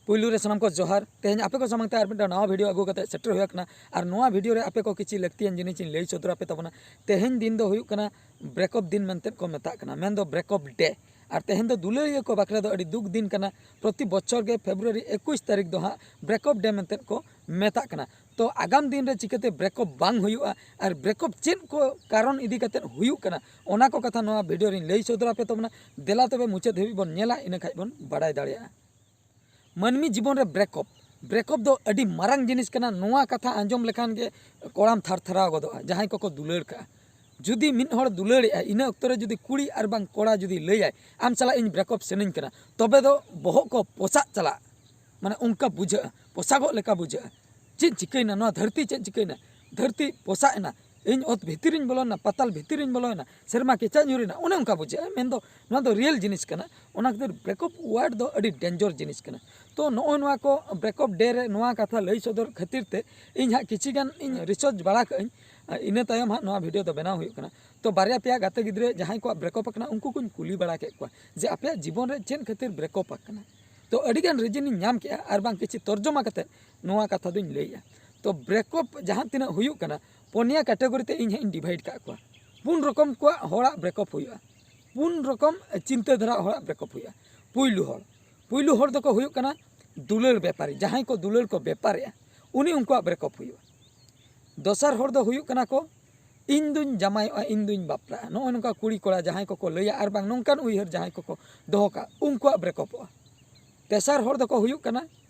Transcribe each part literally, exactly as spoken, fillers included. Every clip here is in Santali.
ᱯᱩᱭᱞᱩ ᱨᱮ ᱥᱟᱱᱟᱢ ᱠᱚ ᱡᱚᱦᱟᱨ᱾ ᱛᱮᱦᱮᱧ ᱟᱯᱮ ᱠᱚ ᱥᱟᱢᱟᱝ ᱛᱮ ᱟᱨ ᱢᱤᱫᱴᱟᱝ ᱱᱟᱣᱟ ᱵᱷᱤᱰᱤᱭᱳ ᱟᱹᱜᱩ ᱠᱟᱛᱮ ᱥᱮᱴᱮᱨ ᱦᱩᱭ ᱟᱠᱟᱱᱟ᱾ ᱟᱨ ᱱᱚᱣᱟ ᱵᱷᱤᱰᱤᱭᱳ ᱨᱮ ᱟᱯᱮ ᱠᱚ ᱠᱤᱪᱷᱩ ᱞᱟᱹᱠᱛᱤᱭᱟᱱ ᱡᱤᱱᱤᱥ ᱤᱧ ᱞᱟᱹᱭ ᱥᱚᱫᱚᱨ ᱟᱯᱮ ᱛᱟᱵᱚᱱᱟ᱾ ᱛᱮᱦᱮᱧ ᱫᱤᱱ ᱫᱚ ᱦᱩᱭᱩᱜ ᱠᱟᱱᱟ ᱵᱨᱮᱠᱚᱯ ᱫᱤᱱ ᱢᱮᱱᱛᱮ ᱠᱚ ᱢᱮᱛᱟᱜ ᱠᱟᱱᱟ, ᱢᱮᱱᱫᱚ ᱵᱨᱮᱠᱚᱯ ᱰᱮ᱾ ᱟᱨ ᱛᱮᱦᱮᱧ ᱫᱚ ᱫᱩᱞᱟᱹᱲᱤᱭᱟᱹ ᱠᱚ ᱵᱟᱠᱷᱨᱟ ᱫᱚ ᱟᱹᱰᱤ ᱫᱩᱠ ᱫᱤᱱ ᱠᱟᱱᱟ᱾ ᱯᱨᱚᱛᱤ ᱵᱚᱪᱷᱚᱨ ᱜᱮ ᱯᱷᱮᱵᱽᱨᱩᱣᱟᱨᱤ ᱮᱠᱩᱥ ᱛᱟᱹᱨᱤᱠᱷ ᱫᱚ ᱦᱟᱸᱜ ᱵᱨᱮᱠᱚᱯ ᱰᱮ ᱢᱮᱱᱛᱮ ᱠᱚ ᱢᱮᱛᱟᱜ ᱠᱟᱱᱟ᱾ ᱛᱚ ᱟᱜᱟᱢ ᱫᱤᱱ ᱨᱮ ᱪᱤᱠᱟᱹᱛᱮ ᱵᱨᱮᱠᱚᱯ ᱵᱟᱝ ᱦᱩᱭᱩᱜᱼᱟ ᱟᱨ ᱵᱨᱮᱠᱚᱯ ᱪᱮᱫ ᱠᱚ ᱠᱟᱨᱚᱱ ᱤᱫᱤ ᱠᱟᱛᱮ ᱦᱩᱭᱩᱜ ᱠᱟᱱᱟ, ᱚᱱᱟ ᱠᱚ ᱠᱟᱛᱷᱟ ᱱᱚᱣᱟ ᱵᱷᱤᱰᱤᱭᱳ ᱨᱤᱧ ᱞᱟᱹᱭ ᱥᱚᱫᱚᱨ ᱟᱯᱮ ᱛᱟᱵᱚᱱᱟ᱾ ᱫᱮᱞᱟ ᱛᱚᱵᱮ ᱢᱩᱪᱟᱹᱫ ᱫᱷᱟᱹᱵᱤᱡ ᱵᱚᱱ ᱧᱮᱞᱟ, ᱤᱱᱟᱹ ᱠᱷᱟᱡ ᱵᱚᱱ ᱵᱟᱲᱟᱭ ᱫᱟᱲᱮᱭᱟᱜᱼᱟ᱾ ᱢᱟᱹᱱᱢᱤ ᱡᱤᱵᱚᱱ ᱨᱮ ᱵᱨᱮᱠᱚᱯ, ᱵᱨᱮᱠᱚᱯ ᱫᱚ ᱟᱹᱰᱤ ᱢᱟᱨᱟᱝ ᱡᱤᱱᱤᱥ ᱠᱟᱱᱟ᱾ ᱱᱚᱣᱟ ᱠᱟᱛᱷᱟ ᱟᱸᱡᱚᱢ ᱞᱮᱠᱷᱟᱱ ᱜᱮ ᱠᱚᱲᱟᱢ ᱛᱷᱟᱨ ᱛᱷᱟᱨᱟᱣ ᱜᱚᱫᱚᱜᱼᱟ᱾ ᱡᱟᱦᱟᱸᱭ ᱠᱚᱠᱚ ᱫᱩᱞᱟᱹᱲ ᱠᱟᱜᱼᱟ, ᱡᱩᱫᱤ ᱢᱤᱫ ᱦᱚᱲ ᱫᱩᱞᱟᱹᱲᱮᱜᱼᱟ, ᱤᱱᱟᱹ ᱚᱠᱛᱚ ᱨᱮ ᱡᱩᱫᱤ ᱠᱩᱲᱤ ᱟᱨ ᱵᱟᱝ ᱠᱚᱲᱟ ᱡᱩᱫᱤ ᱞᱟᱹᱭᱟᱭ, "ᱟᱢ ᱥᱟᱞᱟᱜ ᱤᱧ ᱵᱨᱮᱠᱚᱯ ᱥᱟᱱᱟᱧ ᱠᱟᱱᱟ", ᱛᱚᱵᱮ ᱫᱚ ᱵᱚᱦᱚᱜ ᱠᱚ ᱯᱚᱥᱟᱜ ᱪᱟᱞᱟᱜᱼᱟ᱾ ᱢᱟᱱᱮ ᱚᱱᱠᱟ ᱵᱩᱡᱷᱟᱹᱜᱼᱟ, ᱯᱚᱥᱟᱜᱚᱜ ᱞᱮᱠᱟ ᱵᱩᱡᱷᱟᱹᱜᱼᱟ᱾ ᱪᱮᱫ ᱪᱤᱠᱟᱹᱭᱮᱱᱟ ᱱᱚᱣᱟ ᱫᱷᱟᱹᱨᱛᱤ, ᱪᱮᱫ ᱪᱤᱠᱟᱹᱭᱮᱱᱟ? ᱫᱷᱟᱹᱨᱛᱤ ᱯᱚᱥᱟᱜ ᱮᱱᱟ, ᱤᱧ ᱚᱛ ᱵᱷᱤᱛᱤᱨᱤᱧ ᱵᱚᱞᱚᱭᱮᱱᱟ, ᱯᱟᱛᱟᱞ ᱵᱷᱤᱛᱤᱨᱤᱧ ᱵᱚᱞᱚᱭᱮᱱᱟ, ᱥᱮᱨᱢᱟ ᱠᱮᱪᱟᱜ ᱧᱩᱨᱮᱱᱟ, ᱚᱱᱮ ᱚᱱᱠᱟ ᱵᱩᱡᱷᱟᱹᱜᱼᱟ᱾ ᱢᱮᱱᱫᱚ ᱱᱚᱣᱟ ᱫᱚ ᱨᱤᱭᱮᱞ ᱡᱤᱱᱤᱥ ᱠᱟᱱᱟ᱾ ᱚᱱᱟ ᱠᱷᱟᱹᱛᱤᱨ ᱵᱨᱮᱠᱚᱯ ᱣᱟᱨᱰ ᱫᱚ ᱟᱹᱰᱤ ᱰᱮᱧᱡᱟᱨ ᱡᱤᱱᱤᱥ ᱠᱟᱱᱟ᱾ ᱛᱚ ᱱᱚᱜᱼᱚᱭ ᱱᱚᱣᱟ ᱠᱚ ᱵᱨᱮᱠᱚᱯ ᱰᱮ ᱨᱮ ᱱᱚᱣᱟ ᱠᱟᱛᱷᱟ ᱞᱟᱹᱭ ᱥᱚᱫᱚᱨ ᱠᱷᱟᱹᱛᱤᱨ ᱛᱮ ᱤᱧ ᱦᱟᱸᱜ ᱠᱤᱪᱷᱤ ᱜᱟᱱ ᱤᱧ ᱨᱤᱥᱟᱨᱪ ᱵᱟᱲᱟ ᱠᱟᱜ ᱟᱹᱧ᱾ ᱤᱱᱟᱹ ᱛᱟᱭᱚᱢ ᱦᱟᱸᱜ ᱱᱚᱣᱟ ᱵᱷᱤᱰᱤᱭᱳ ᱫᱚ ᱵᱮᱱᱟᱣ ᱦᱩᱭᱩᱜ ᱠᱟᱱᱟ᱾ ᱛᱚ ᱵᱟᱨᱭᱟ ᱯᱮᱭᱟ ᱜᱟᱛᱮ ᱜᱤᱫᱽᱨᱟᱹ ᱡᱟᱦᱟᱸᱭ ᱠᱚᱣᱟᱜ ᱵᱨᱮᱠᱚᱯ ᱟᱠᱟᱱᱟ, ᱩᱱᱠᱩ ᱠᱚᱧ ᱠᱩᱞᱤ ᱵᱟᱲᱟ ᱠᱮᱫ ᱠᱚᱣᱟ ᱡᱮ ᱟᱯᱮᱭᱟᱜ ᱡᱤᱵᱚᱱ ᱨᱮ ᱪᱮᱫ ᱠᱷᱟᱹᱛᱤᱨ ᱵᱨᱮᱠᱚᱯ ᱟᱠᱟᱱᱟ᱾ ᱛᱚ ᱟᱹᱰᱤᱜᱟᱱ ᱨᱤᱡᱤᱱ ᱤᱧ ᱧᱟᱢ ᱠᱮᱜᱼᱟ, ᱟᱨ ᱵᱟᱝ ᱠᱤᱪᱷᱤ ᱛᱚᱨᱡᱚᱢᱟ ᱠᱟᱛᱮ ᱱᱚᱣᱟ ᱠᱟᱛᱷᱟ ᱫᱚᱧ ᱞᱟᱹᱭᱮᱜᱼᱟ᱾ ᱛᱚ ᱵᱨᱮᱠᱚᱯ ᱡᱟᱦᱟᱸ ᱛᱤᱱᱟᱹᱜ ᱦᱩᱭᱩᱜ ᱠᱟᱱᱟ, ᱯᱩᱱᱭᱟ ᱠᱮᱴᱟᱜᱚᱨᱤ ᱛᱮ ᱤᱧ ᱦᱟᱸᱜ ᱤᱧ ᱰᱤᱵᱷᱟᱭᱤᱰ ᱠᱟᱜ ᱠᱚᱣᱟ᱾ ᱯᱩᱱ ᱨᱚᱠᱚᱢ ᱠᱚᱣᱟᱜ ᱦᱚᱲᱟᱜ ᱵᱨᱮᱠᱚᱯ ᱦᱩᱭᱩᱜᱼᱟ, ᱯᱩᱱ ᱨᱚᱠᱚᱢ ᱪᱤᱱᱛᱟᱹ ᱫᱷᱟᱨᱟ ᱦᱚᱲᱟᱜ ᱵᱨᱮᱠᱚᱯ ᱦᱩᱭᱩᱜᱼᱟ᱾ ᱯᱩᱭᱞᱩ ᱦᱚᱲ, ᱯᱩᱭᱞᱩ ᱦᱚᱲ ᱫᱚᱠᱚ ᱦᱩᱭᱩᱜ ᱠᱟᱱᱟ ᱫᱩᱞᱟᱹᱲ ᱵᱮᱯᱟᱨᱤ, ᱡᱟᱦᱟᱸᱭ ᱠᱚ ᱫᱩᱞᱟᱹᱲ ᱠᱚ ᱵᱮᱯᱟᱨᱮᱜᱼᱟ, ᱩᱱᱤ ᱩᱱᱠᱩᱣᱟᱜ ᱵᱨᱮᱠᱚᱯ ᱦᱩᱭᱩᱜᱼᱟ᱾ ᱫᱚᱥᱟᱨ ᱦᱚᱲ ᱫᱚ ᱦᱩᱭᱩᱜ ᱠᱟᱱᱟ ᱠᱚ, "ᱤᱧ ᱫᱩᱧ ᱡᱟᱢᱟᱭᱚᱜᱼᱟ, ᱤᱧ ᱫᱩᱧ ᱵᱟᱯᱞᱟᱜᱼᱟ", ᱱᱚᱜᱼᱚᱭ ᱱᱚᱝᱠᱟ ᱠᱩᱲᱤ ᱠᱚᱲᱟ ᱡᱟᱦᱟᱸᱭ ᱠᱚᱠᱚ ᱞᱟᱹᱭᱟ ᱟᱨ ᱵᱟᱝ ᱱᱚᱝᱠᱟᱱ ᱩᱭᱦᱟᱹᱨ ᱡᱟᱦᱟᱸᱭ ᱠᱚᱠᱚ ᱫᱚᱦᱚ ᱠᱟᱜᱼᱟ, ᱩᱱᱠᱩᱣᱟᱜ ᱵᱨᱮᱠᱚᱯᱚᱜᱼᱟ᱾ ᱛᱮᱥᱟᱨ ᱦᱚᱲ ᱫᱚᱠᱚ ᱦᱩᱭᱩᱜ ᱠᱟᱱᱟ,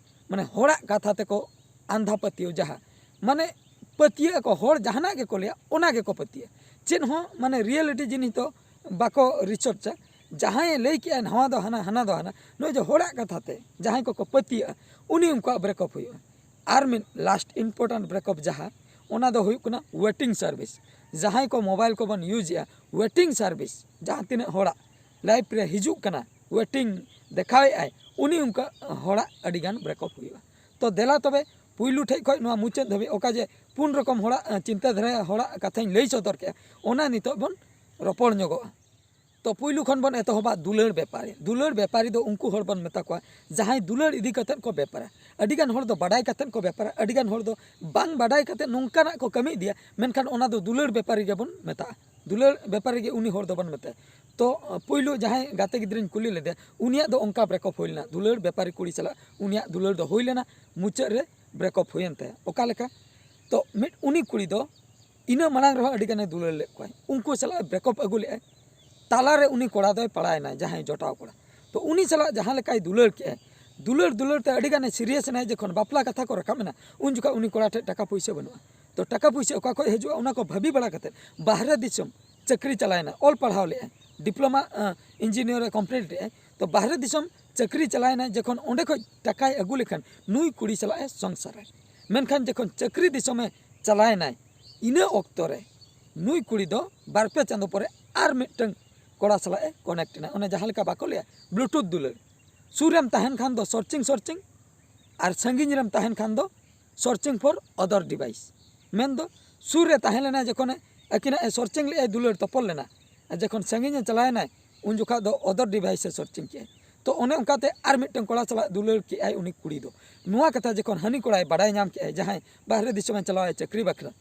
ᱢᱟᱱᱮ, ᱦᱚᱲᱟᱜ ᱠᱟᱛᱷᱟ ᱛᱮᱠᱚ ᱟᱸᱫᱷᱟ ᱯᱟᱹᱛᱭᱟᱹᱣ, ᱡᱟᱦᱟᱸ, ᱢᱟᱱᱮ, ᱯᱟᱹᱛᱭᱟᱹᱜ ᱟᱠᱚ, ᱦᱚᱲ ᱡᱟᱦᱟᱱᱟᱜ ᱜᱮᱠᱚ ᱞᱟᱹᱭᱟ ᱚᱱᱟ ᱜᱮᱠᱚ ᱯᱟᱹᱛᱭᱟᱹᱜᱼᱟ᱾ ᱪᱮᱫ ᱦᱚᱸ, ᱢᱟᱱᱮ, ᱨᱤᱭᱮᱞᱤᱴᱤ ᱡᱤᱱᱤᱥ ᱫᱚ ᱵᱟᱠᱚ ᱨᱤᱥᱟᱨᱪᱟ᱾ ᱡᱟᱦᱟᱸᱭᱮ ᱞᱟᱹᱭ ᱠᱮᱜᱼᱟ ᱱᱟᱣᱟ ᱫᱚ ᱦᱟᱱᱟ, ᱦᱟᱱᱟ ᱫᱚ ᱦᱟᱱᱟ, ᱱᱚᱜᱼᱚᱭ ᱡᱮ ᱦᱚᱲᱟᱜ ᱠᱟᱛᱷᱟ ᱛᱮ ᱡᱟᱦᱟᱸᱭ ᱠᱚᱠᱚ ᱯᱟᱹᱛᱭᱟᱹᱜᱼᱟ, ᱩᱱᱤ ᱩᱱᱠᱩᱣᱟᱜ ᱵᱨᱮᱠᱚᱯ ᱦᱩᱭᱩᱜᱼᱟ᱾ ᱟᱨ ᱢᱤᱫ ᱞᱟᱥᱴ ᱤᱢᱯᱚᱨᱴᱮᱱᱴ ᱵᱨᱮᱠᱚᱯ ᱡᱟᱦᱟᱸ, ᱚᱱᱟ ᱫᱚ ᱦᱩᱭᱩᱜ ᱠᱟᱱᱟ ᱣᱮᱴᱤᱝ ᱥᱟᱨᱵᱷᱤᱥ᱾ ᱡᱟᱦᱟᱸᱭ ᱠᱚ ᱢᱳᱵᱟᱭᱤᱞ ᱠᱚᱵᱚᱱ ᱤᱭᱩᱡᱽ ᱮᱜᱼᱟ, ᱣᱮᱴᱤᱝ ᱥᱟᱨᱵᱷᱤᱥ, ᱡᱟᱦᱟᱸ ᱛᱤᱱᱟᱹᱜ ᱦᱚᱲᱟᱜ ᱞᱟᱭᱤᱯᱷ ᱨᱮ ᱦᱤᱡᱩᱜ ᱠᱟᱱᱟ, ᱣᱮᱴᱤᱝ ᱫᱮᱠᱷᱟᱣᱮᱫ ᱟᱭ, ᱩᱱᱤ ᱚᱱᱠᱟ ᱦᱚᱲᱟᱜ ᱟᱹᱰᱤᱜᱟᱱ ᱵᱨᱮᱠᱚᱯ ᱦᱩᱭᱩᱜᱼᱟ᱾ ᱛᱚ ᱫᱮᱞᱟ ᱛᱚᱵᱮ ᱯᱩᱭᱞᱩ ᱴᱷᱮᱡ ᱠᱷᱚᱡ ᱱᱚᱣᱟ ᱢᱩᱪᱟᱹᱫ ᱫᱷᱟᱹᱵᱤᱡ, ᱚᱠᱟ ᱡᱮ ᱯᱩᱱ ᱨᱚᱠᱚᱢ ᱦᱚᱲᱟᱜ, ᱟᱸ, ᱪᱤᱱᱛᱟᱹ ᱫᱷᱟᱨᱟ ᱦᱚᱲᱟᱜ ᱠᱟᱛᱷᱟᱧ ᱞᱟᱹᱭ ᱥᱚᱫᱚᱨ ᱠᱮᱜᱼᱟ, ᱚᱱᱟ ᱱᱤᱛᱚᱜ ᱵᱚᱱ ᱨᱚᱯᱚᱲ ᱧᱚᱜᱚᱜᱼᱟ᱾ ᱛᱚ ᱯᱩᱭᱞᱩ ᱠᱷᱚᱱ ᱵᱚᱱ ᱮᱛᱚᱦᱚᱵᱟ ᱫᱩᱞᱟᱹᱲ ᱵᱮᱯᱟᱨᱤ᱾ ᱫᱩᱞᱟᱹᱲ ᱵᱮᱯᱟᱨᱤ ᱫᱚ ᱩᱱᱠᱩ ᱦᱚᱲ ᱵᱚᱱ ᱢᱮᱛᱟ ᱠᱚᱣᱟ ᱡᱟᱦᱟᱸᱭ ᱫᱩᱞᱟᱹᱲ ᱤᱫᱤ ᱠᱟᱛᱮᱫ ᱠᱚ ᱵᱮᱯᱟᱨᱟ᱾ ᱟᱹᱰᱤᱜᱟᱱ ᱦᱚᱲ ᱫᱚ ᱵᱟᱰᱟᱭ ᱠᱟᱛᱮᱫ ᱠᱚ ᱵᱮᱯᱟᱨᱟ, ᱟᱹᱰᱤᱜᱟᱱ ᱦᱚᱲ ᱫᱚ ᱵᱟᱝ ᱵᱟᱰᱟᱭ ᱠᱟᱛᱮᱫ ᱱᱚᱝᱠᱟᱱᱟᱜ ᱠᱚ ᱠᱟᱹᱢᱤ ᱤᱫᱤᱭᱟ, ᱢᱮᱱᱠᱷᱟᱱ ᱚᱱᱟ ᱫᱚ ᱫᱩᱞᱟᱹᱲ ᱵᱮᱯᱟᱨᱤ ᱜᱮᱵᱚᱱ ᱢᱮᱛᱟᱜᱼᱟ᱾ ᱫᱩᱞᱟᱹᱲ ᱵᱮᱯᱟᱨᱤ ᱜᱮ ᱩᱱᱤ ᱦᱚᱲ ᱫᱚᱵᱚᱱ ᱢᱮᱛᱟᱭᱟ᱾ ᱛᱚ ᱯᱩᱭᱞᱩ ᱡᱟᱦᱟᱸᱭ ᱜᱟᱛᱮ ᱜᱤᱫᱽᱨᱟᱹᱧ ᱠᱩᱞᱤ ᱞᱮᱫᱮᱭᱟ, ᱩᱱᱤᱭᱟᱜ ᱫᱚ ᱚᱱᱠᱟ ᱵᱨᱮᱠᱚᱯ ᱦᱩᱭ ᱞᱮᱱᱟ, ᱫᱩᱞᱟᱹᱲ ᱵᱮᱯᱟᱨᱤ ᱠᱩᱲᱤ ᱥᱟᱞᱟᱜ ᱩᱱᱤᱭᱟᱜ ᱫᱩᱞᱟᱹᱲ ᱫᱚ ᱦᱩᱭ ᱞᱮᱱᱟ, ᱢᱩᱪᱟᱹᱫ ᱨᱮ ᱵᱨᱮᱠᱚᱯ ᱦᱩᱭᱮᱱ ᱛᱟᱭᱟ᱾ ᱚᱠᱟ ᱞᱮᱠᱟ? ᱛᱚ ᱢᱤᱫ ᱩᱱᱤ ᱠᱩᱲᱤ ᱫᱚ ᱤᱱᱟᱹ ᱢᱟᱲᱟᱝ ᱨᱮᱦᱚᱸ ᱟᱹᱰᱤ ᱜᱟᱱᱮ ᱫᱩᱞᱟᱹᱲ ᱞᱮᱫ ᱠᱚᱣᱟᱭ, ᱩᱱᱠᱩ ᱥᱟᱞᱟᱜ ᱵᱨᱮᱠᱚᱯ ᱟᱹᱜᱩ ᱞᱮᱫᱼᱟᱭ, ᱛᱟᱞᱟᱨᱮ ᱩᱱᱤ ᱠᱚᱲᱟ ᱫᱚᱭ ᱯᱟᱲᱟᱣᱮᱱᱟ, ᱡᱟᱦᱟᱸᱭ ᱡᱚᱴᱟᱣ ᱠᱚᱲᱟ᱾ ᱛᱚ ᱩᱱᱤ ᱥᱟᱞᱟᱜ ᱡᱟᱦᱟᱸ ᱞᱮᱠᱟᱭ ᱫᱩᱞᱟᱹᱲ ᱠᱮᱫᱼᱟᱭ, ᱫᱩᱞᱟᱹᱲ ᱫᱩᱞᱟᱹᱲ ᱛᱮ ᱟᱹᱰᱤ ᱜᱟᱱᱮ ᱥᱤᱨᱤᱭᱟᱥ ᱮᱱᱟᱭ᱾ ᱡᱚᱠᱷᱚᱱ ᱵᱟᱯᱞᱟ ᱠᱟᱛᱷᱟ ᱠᱚ ᱨᱟᱠᱟᱵ ᱮᱱᱟ, ᱩᱱ ᱡᱚᱠᱷᱚᱱ ᱩᱱᱤ ᱠᱚᱲᱟ ᱴᱷᱮᱱ ᱴᱟᱠᱟ ᱯᱩᱭᱥᱟᱹ ᱵᱟᱹᱱᱩᱜᱼᱟ᱾ ᱛᱚ ᱴᱟᱠᱟ ᱯᱩᱭᱥᱟᱹ ᱚᱠᱟ ᱠᱷᱚᱱ ᱦᱤᱡᱩᱜᱼᱟ, ᱚᱱᱟ ᱠᱚ ᱵᱷᱟᱹᱵᱤ ᱵᱟᱲᱟ ᱠᱟᱛᱮᱫ ᱵᱟᱦᱨᱮ ᱫᱤᱥᱚᱢ ᱪᱟᱹᱠᱨᱤ ᱪᱟᱞᱟᱣᱮᱱᱟ, ᱚᱞ ᱯᱟᱲᱦᱟᱣ ᱞᱮᱫᱼᱟᱭ, ᱰᱤᱯᱞᱳᱢᱟ ᱤᱧᱡᱤᱱᱤᱭᱟᱨ ᱮ ᱠᱚᱢᱯᱞᱤᱴ ᱞᱮᱫᱼᱟᱭ᱾ ᱛᱚ ᱵᱟᱦᱨᱮ ᱫᱤᱥᱚᱢ ᱪᱟᱹᱠᱨᱤ ᱪᱟᱞᱟᱣᱮᱱᱟᱭ, ᱡᱚᱠᱷᱚᱱ ᱚᱸᱰᱮ ᱠᱷᱚᱱ ᱴᱟᱠᱟᱭ ᱟᱹᱜᱩ ᱞᱮᱠᱷᱟᱱ ᱱᱩᱭ ᱠᱩᱲᱤ ᱥᱟᱞᱟᱜ ᱮ ᱥᱚᱝᱥᱟᱨᱟᱭ᱾ ᱢᱮᱱᱠᱷᱟᱱ ᱡᱚᱠᱷᱚᱱ ᱪᱟᱹᱠᱨᱤ ᱫᱤᱥᱚᱢᱮ ᱪᱟᱞᱟᱣᱮᱱᱟᱭ, ᱤᱱᱟᱹ ᱚᱠᱛᱚ ᱨᱮ ᱱᱩᱭ ᱠᱩᱲᱤ ᱫᱚ ᱵᱟᱨ ᱯᱮ ᱪᱟᱸᱫᱚ ᱯᱚᱨᱮ ᱟᱨ ᱢᱤᱫᱴᱟᱝ ᱠᱚᱲᱟ ᱥᱟᱞᱟᱜ ᱮ ᱠᱚᱱᱮᱠᱴ ᱮᱱᱟ᱾ ᱚᱱᱮ ᱡᱟᱦᱟᱸ ᱞᱮᱠᱟ ᱵᱟᱠᱚ ᱞᱟᱹᱭᱟ ᱵᱞᱩᱴᱩᱛᱷ ᱫᱩᱞᱟᱹᱲ, ᱥᱩᱨ ᱨᱮᱢ ᱛᱟᱦᱮᱱ ᱠᱷᱟᱱ ᱫᱚ ᱥᱟᱨᱪᱤᱝ ᱥᱟᱨᱪᱤᱝ, ᱟᱨ ᱥᱟᱺᱜᱤᱧ ᱨᱮᱢ ᱛᱟᱦᱮᱱ ᱠᱷᱟᱱ ᱫᱚ ᱥᱟᱨᱪᱤᱝ ᱯᱷᱚᱨ ᱚᱫᱟᱨ ᱰᱤᱵᱷᱟᱭᱤᱥ᱾ ᱢᱮᱱᱫᱚ ᱥᱩᱨ ᱨᱮ ᱛᱟᱦᱮᱸ ᱞᱮᱱᱟ ᱡᱚᱠᱷᱚᱱᱮ ᱟᱹᱠᱤᱱᱟᱜ ᱮ ᱥᱟᱨᱪᱤᱝ ᱞᱮᱫᱼᱟᱭ, ᱫᱩᱞᱟᱹᱲ ᱛᱚᱯᱚᱞ ᱞᱮᱱᱟ, ᱟᱨ ᱡᱚᱠᱷᱚᱱ ᱥᱟᱺᱜᱤᱧᱮ ᱪᱟᱞᱟᱣᱮᱱᱟᱭ, ᱩᱱ ᱡᱚᱠᱷᱟᱡ ᱫᱚ ᱚᱫᱟᱨ ᱰᱤᱵᱷᱟᱭᱤᱥ ᱮ ᱥᱟᱨᱪᱤᱝ ᱠᱮᱫᱼᱟᱭ᱾ ᱛᱚ ᱚᱱᱮ ᱚᱱᱠᱟᱛᱮ ᱟᱨ ᱢᱤᱫᱴᱟᱝ ᱠᱚᱲᱟ ᱥᱟᱞᱟᱜ ᱫᱩᱞᱟᱹᱲ ᱠᱮᱫᱼᱟᱭ ᱩᱱᱤ ᱠᱩᱲᱤ ᱫᱚ᱾ ᱱᱚᱣᱟ ᱠᱟᱛᱷᱟ ᱡᱚᱠᱷᱚᱱ ᱦᱟᱹᱱᱤ ᱠᱚᱲᱟᱭ ᱵᱟᱰᱟᱭ ᱧᱟᱢ ᱠᱮᱫᱼᱟᱭ, ᱡᱟᱦᱟᱸᱭ ᱵᱟᱦᱨᱮ ᱫᱤᱥᱚᱢᱮ ᱪᱟᱞᱟᱣᱟᱭ ᱪᱟᱹᱠᱨᱤ ᱵᱟᱠᱷᱨᱟ,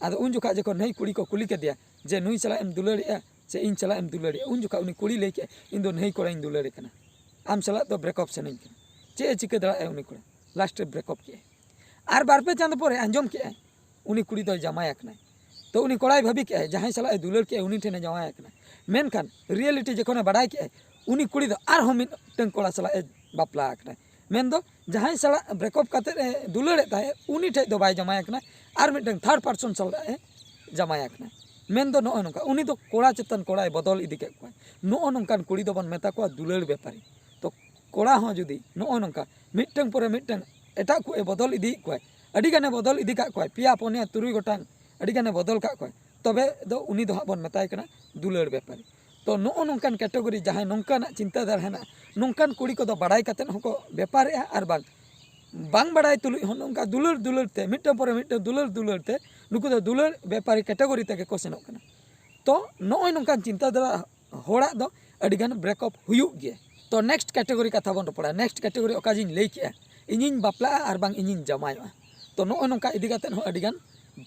ᱟᱫᱚ ᱩᱱ ᱡᱚᱠᱷᱟᱡ ᱡᱚᱠᱷᱚᱱ ᱱᱟᱹᱭ ᱠᱩᱲᱤ ᱠᱚ ᱠᱩᱞᱤ ᱠᱮᱫᱮᱭᱟ ᱡᱮ, "ᱱᱩᱭ ᱥᱟᱞᱟᱜ ᱮᱢ ᱫᱩᱞᱟᱹᱲᱮᱜᱼᱟ ᱥᱮ ᱤᱧ ᱥᱟᱞᱟᱜ ᱮᱢ ᱫᱩᱞᱟᱹᱲᱮᱜᱼᱟ?" ᱩᱱ ᱡᱚᱠᱷᱟᱡ ᱩᱱᱤ ᱠᱩᱲᱤ ᱞᱟᱹᱭ ᱠᱮᱫᱼᱟ, "ᱤᱧ ᱫᱚ ᱱᱟᱹᱭ ᱠᱚᱲᱟᱧ ᱫᱩᱞᱟᱹᱲᱮ ᱠᱟᱱᱟ, ᱟᱢ ᱥᱟᱞᱟᱜ ᱫᱚ ᱵᱨᱮᱠᱚᱯ ᱥᱟᱱᱟᱧ ᱠᱟᱱᱟ᱾" ᱪᱮᱫ ᱮ ᱪᱤᱠᱟᱹ ᱫᱟᱲᱮᱭᱟᱜᱼᱟ ᱩᱱᱤ ᱠᱚᱲᱟ? ᱞᱟᱥᱴ ᱨᱮ ᱵᱨᱮᱠᱚᱯ ᱠᱮᱫᱼᱟᱭ᱾ ᱟᱨ ᱵᱟᱨ ᱯᱮ ᱪᱟᱸᱫᱚ ᱯᱚᱨᱮ ᱟᱸᱡᱚᱢ ᱠᱮᱫᱼᱟᱭ ᱩᱱᱤ ᱠᱩᱲᱤ ᱫᱚᱭ ᱡᱟᱶᱟᱭ ᱟᱠᱟᱱᱟᱭ᱾ ᱛᱚ ᱩᱱᱤ ᱠᱚᱲᱟᱭ ᱵᱷᱟᱹᱵᱤ ᱠᱮᱫᱼᱟᱭ ᱡᱟᱦᱟᱸᱭ ᱥᱟᱞᱟᱜ ᱮ ᱫᱩᱞᱟᱹᱲ ᱠᱮᱫᱼᱟᱭ ᱩᱱᱤ ᱴᱷᱮᱱᱮ ᱡᱟᱶᱟᱭ ᱟᱠᱟᱱᱟ᱾ ᱢᱮᱱᱠᱷᱟᱱ ᱨᱤᱭᱮᱞᱤᱴᱤ ᱡᱚᱠᱷᱚᱱᱮ ᱵᱟᱰᱟᱭ ᱠᱮᱫᱼᱟᱭ, ᱩᱱᱤ ᱠᱩᱲᱤ ᱫᱚ ᱟᱨᱦᱚᱸ ᱢᱤᱫᱴᱟᱝ ᱠᱚᱲᱟ ᱥᱟᱞᱟᱜ ᱮ ᱵᱟᱯᱞᱟ ᱟᱠᱟᱱᱟᱭ᱾ ᱢᱮᱱᱫᱚ ᱡᱟᱦᱟᱸᱭ ᱥᱟᱞᱟᱜ ᱵᱨᱮᱠᱚᱯ ᱠᱟᱛᱮᱫ ᱮ ᱫᱩᱞᱟᱹᱲᱮᱫ ᱛᱟᱦᱮᱸᱫ ᱩᱱᱤ ᱴᱷᱮᱡ ᱫᱚ ᱵᱟᱭ ᱡᱟᱶᱟᱭ ᱟᱠᱟᱱᱟ, ᱟᱨ ᱢᱤᱫᱴᱟᱝ ᱛᱷᱟᱨᱰ ᱯᱟᱨᱥᱚᱱ ᱥᱟᱞᱟᱜ ᱮ ᱡᱟᱶᱟᱭ ᱟᱠᱟᱱᱟ᱾ ᱢᱮᱱᱫᱚ ᱱᱚᱜᱼᱚᱭ ᱱᱚᱝᱠᱟ ᱩᱱᱤ ᱫᱚ ᱠᱚᱲᱟ ᱪᱮᱛᱟᱱ ᱠᱚᱲᱟᱭ ᱵᱚᱫᱚᱞ ᱤᱫᱤ ᱠᱮᱫ ᱠᱚᱣᱟ᱾ ᱱᱚᱜᱼᱚ ᱱᱚᱝᱠᱟᱱ ᱠᱩᱲᱤ ᱫᱚᱵᱚᱱ ᱢᱮᱛᱟ ᱠᱚᱣᱟ ᱫᱩᱞᱟᱹᱲ ᱵᱮᱯᱟᱨᱤ᱾ ᱛᱚ ᱠᱚᱲᱟ ᱦᱚᱸ ᱡᱩᱫᱤ ᱱᱚᱜᱼᱚᱭ ᱱᱚᱝᱠᱟ ᱢᱤᱫᱴᱟᱝ ᱯᱚᱨᱮ ᱢᱤᱫᱴᱟᱝ ᱮᱴᱟᱜ ᱠᱚ ᱮ ᱵᱚᱫᱚᱞ ᱤᱫᱤᱭᱮᱫ ᱠᱚᱣᱟᱭ, ᱟᱹᱰᱤ ᱜᱟᱱᱮ ᱵᱚᱫᱚᱞ ᱤᱫᱤ ᱠᱟᱜ ᱠᱚᱣᱟᱭ, ᱯᱮᱭᱟ ᱯᱩᱱᱭᱟ ᱛᱩᱨᱩᱭ ᱜᱚᱴᱟᱝ ᱟᱹᱰᱤ ᱜᱟᱱᱮ ᱵᱚᱫᱚᱞ ᱠᱟᱜ ᱠᱚᱣᱟᱭ, ᱛᱚᱵᱮ ᱫᱚ ᱩᱱᱤ ᱫᱚ ᱦᱟᱸᱜ ᱵᱚᱱ ᱢᱮᱛᱟᱭ ᱠᱟᱱᱟ ᱫᱩᱞᱟᱹᱲ ᱵᱮᱯᱟᱨᱤ᱾ ᱛᱚ ᱱᱚᱜᱼᱚ ᱱᱚᱝᱠᱟᱱ ᱠᱮᱴᱮᱜᱚᱨᱤ ᱡᱟᱦᱟᱸᱭ ᱱᱚᱝᱠᱟᱱᱟᱜ ᱪᱤᱱᱛᱟᱹ ᱫᱷᱟᱨᱟ ᱦᱮᱱᱟᱜᱼᱟ, ᱱᱚᱝᱠᱟᱱ ᱠᱩᱲᱤ ᱠᱚᱫᱚ ᱵᱟᱲᱟᱭ ᱠᱟᱛᱮᱫ ᱦᱚᱸᱠᱚ ᱵᱮᱯᱟᱨᱮᱜᱼᱟ, ᱟᱨ ᱵᱟᱝ, ᱵᱟᱝ ᱵᱟᱲᱟᱭ ᱛᱩᱞᱩᱡ ᱦᱚᱸ ᱱᱚᱝᱠᱟ ᱫᱩᱞᱟᱹᱲ ᱫᱩᱞᱟᱹᱲ ᱛᱮ, ᱢᱤᱫᱴᱟᱝ ᱯᱚᱨᱮ ᱢᱤᱫᱴᱟᱝ ᱫᱩᱞᱟᱹᱲ ᱫᱩᱞᱟᱹᱲ ᱛᱮ ᱱᱩᱠᱩ ᱫᱚ ᱫᱩᱞᱟᱹᱲ ᱵᱮᱯᱟᱨᱤ ᱠᱮᱴᱮᱜᱚᱨᱤ ᱛᱮᱜᱮ ᱠᱚ ᱥᱮᱱᱚᱜ ᱠᱟᱱᱟ᱾ ᱛᱚ ᱱᱚᱜᱼᱚᱭ ᱱᱚᱝᱠᱟᱱ ᱪᱤᱱᱛᱟᱹ ᱫᱷᱟᱨᱟ ᱦᱚᱲᱟᱜ ᱫᱚ ᱟᱹᱰᱤᱜᱟᱱ break up ᱦᱩᱭᱩᱜ ᱜᱮᱭᱟ᱾ ᱛᱚ next category ᱠᱟᱛᱷᱟ ᱵᱚᱱ ᱨᱚᱯᱚᱲᱟ᱾ Next category ᱚᱠᱟ ᱡᱤᱧ ᱞᱟᱹᱭ ᱠᱮᱜᱼᱟ, ᱤᱧᱤᱧ ᱵᱟᱯᱞᱟᱜᱼᱟ ᱟᱨ ᱵᱟᱝ ᱤᱧᱤᱧ ᱡᱟᱶᱟᱭᱚᱜᱼᱟ᱾ ᱛᱚ ᱱᱚᱜᱼᱚᱭ ᱱᱚᱝᱠᱟ ᱤᱫᱤ ᱠᱟᱛᱮᱫ ᱦᱚᱸ ᱟᱹᱰᱤᱜᱟᱱ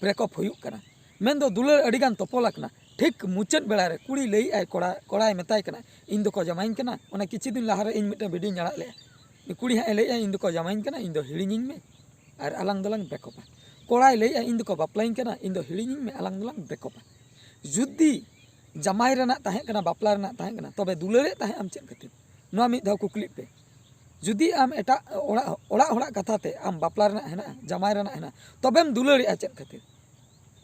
break up ᱦᱩᱭᱩᱜ ᱠᱟᱱᱟ᱾ ᱢᱮᱱᱫᱚ ᱫᱩᱞᱟᱹᱲ ᱟᱹᱰᱤᱜᱟᱱ ᱛᱚᱯᱚᱞ ᱟᱠᱟᱱᱟ᱾ ᱴᱷᱤᱠ ᱢᱩᱪᱟᱹᱫ ᱵᱮᱲᱟ ᱨᱮ ᱠᱩᱲᱤ ᱞᱟᱹᱭᱮᱫ ᱟᱭ ᱠᱚᱲᱟ, ᱠᱚᱲᱟᱭ ᱢᱮᱛᱟᱭ ᱠᱟᱱᱟ, "ᱤᱧ ᱫᱚᱠᱚ ᱡᱟᱶᱟᱭᱤᱧ ᱠᱟᱱᱟ, ᱚᱱᱟ ᱠᱤᱪᱷᱩ ᱫᱤᱱ ᱞᱟᱦᱟ ᱨᱮ ᱤᱧ ᱢᱤᱫᱴᱮᱱ video ᱧ ᱟᱲᱟᱜ ᱞᱮᱫᱼᱟ, ᱩᱱᱤ ᱠᱩᱲᱤ ᱦᱟᱸᱜ ᱮ ᱞᱟᱹᱭᱮᱫᱼᱟ, 'ᱤᱧ ᱫᱚᱠᱚ ᱡᱟᱶᱟᱭᱤᱧ ᱠᱟᱱᱟ, ᱤᱧ ᱫᱚ ᱦᱤᱲᱤᱧᱤᱧ ᱢᱮ, ᱟᱨ ᱟᱞᱟᱝ ᱫᱚᱞᱟᱝ break upᱟ᱾ ᱠᱚᱲᱟᱭ ᱞᱟᱹᱭᱮᱫᱼᱟ, 'ᱤᱧ ᱫᱚᱠᱚ ᱵᱟᱯᱞᱟᱧ ᱠᱟᱱᱟ, ᱤᱧ ᱫᱚ ᱦᱤᱲᱤᱧᱤᱧ ᱢᱮ, ᱟᱞᱟᱝ ᱫᱚᱞᱟᱝ break upᱟ᱾ ᱡᱩᱫᱤ ᱡᱟᱢᱟᱭ ᱨᱮᱱᱟᱜ ᱛᱟᱦᱮᱸ ᱠᱟᱱᱟ, ᱵᱟᱯᱞᱟ ᱨᱮᱱᱟᱜ ᱛᱟᱦᱮᱸ ᱠᱟᱱᱟ, ᱛᱚᱵᱮ ᱫᱩᱞᱟᱹᱲᱮᱫ ᱛᱟᱦᱮᱸᱫ ᱟᱢ ᱪᱮᱫ ᱠᱷᱟᱹᱛᱤᱨ? ᱱᱚᱣᱟ ᱢᱤᱫ ᱫᱷᱟᱣ ᱠᱩᱠᱞᱤᱜ ᱯᱮ᱾ ᱡᱩᱫᱤ ᱟᱢ ᱮᱴᱟᱜ ᱚᱲᱟᱜ, ᱚᱲᱟᱜ ᱦᱚᱲᱟᱜ ᱠᱟᱛᱷᱟ ᱛᱮ ᱟᱢ ᱵᱟᱯᱞᱟ ᱨᱮᱱᱟᱜ ᱦᱮᱱᱟᱜᱼᱟ, ᱡᱟᱢᱟᱭ ᱨᱮᱱᱟᱜ ᱦᱮᱱᱟᱜᱼᱟ, ᱛᱚᱵᱮᱢ ᱫᱩᱞᱟᱹᱲᱮᱫᱼᱟ ᱪᱮᱫ ᱠᱷᱟᱹᱛᱤᱨ?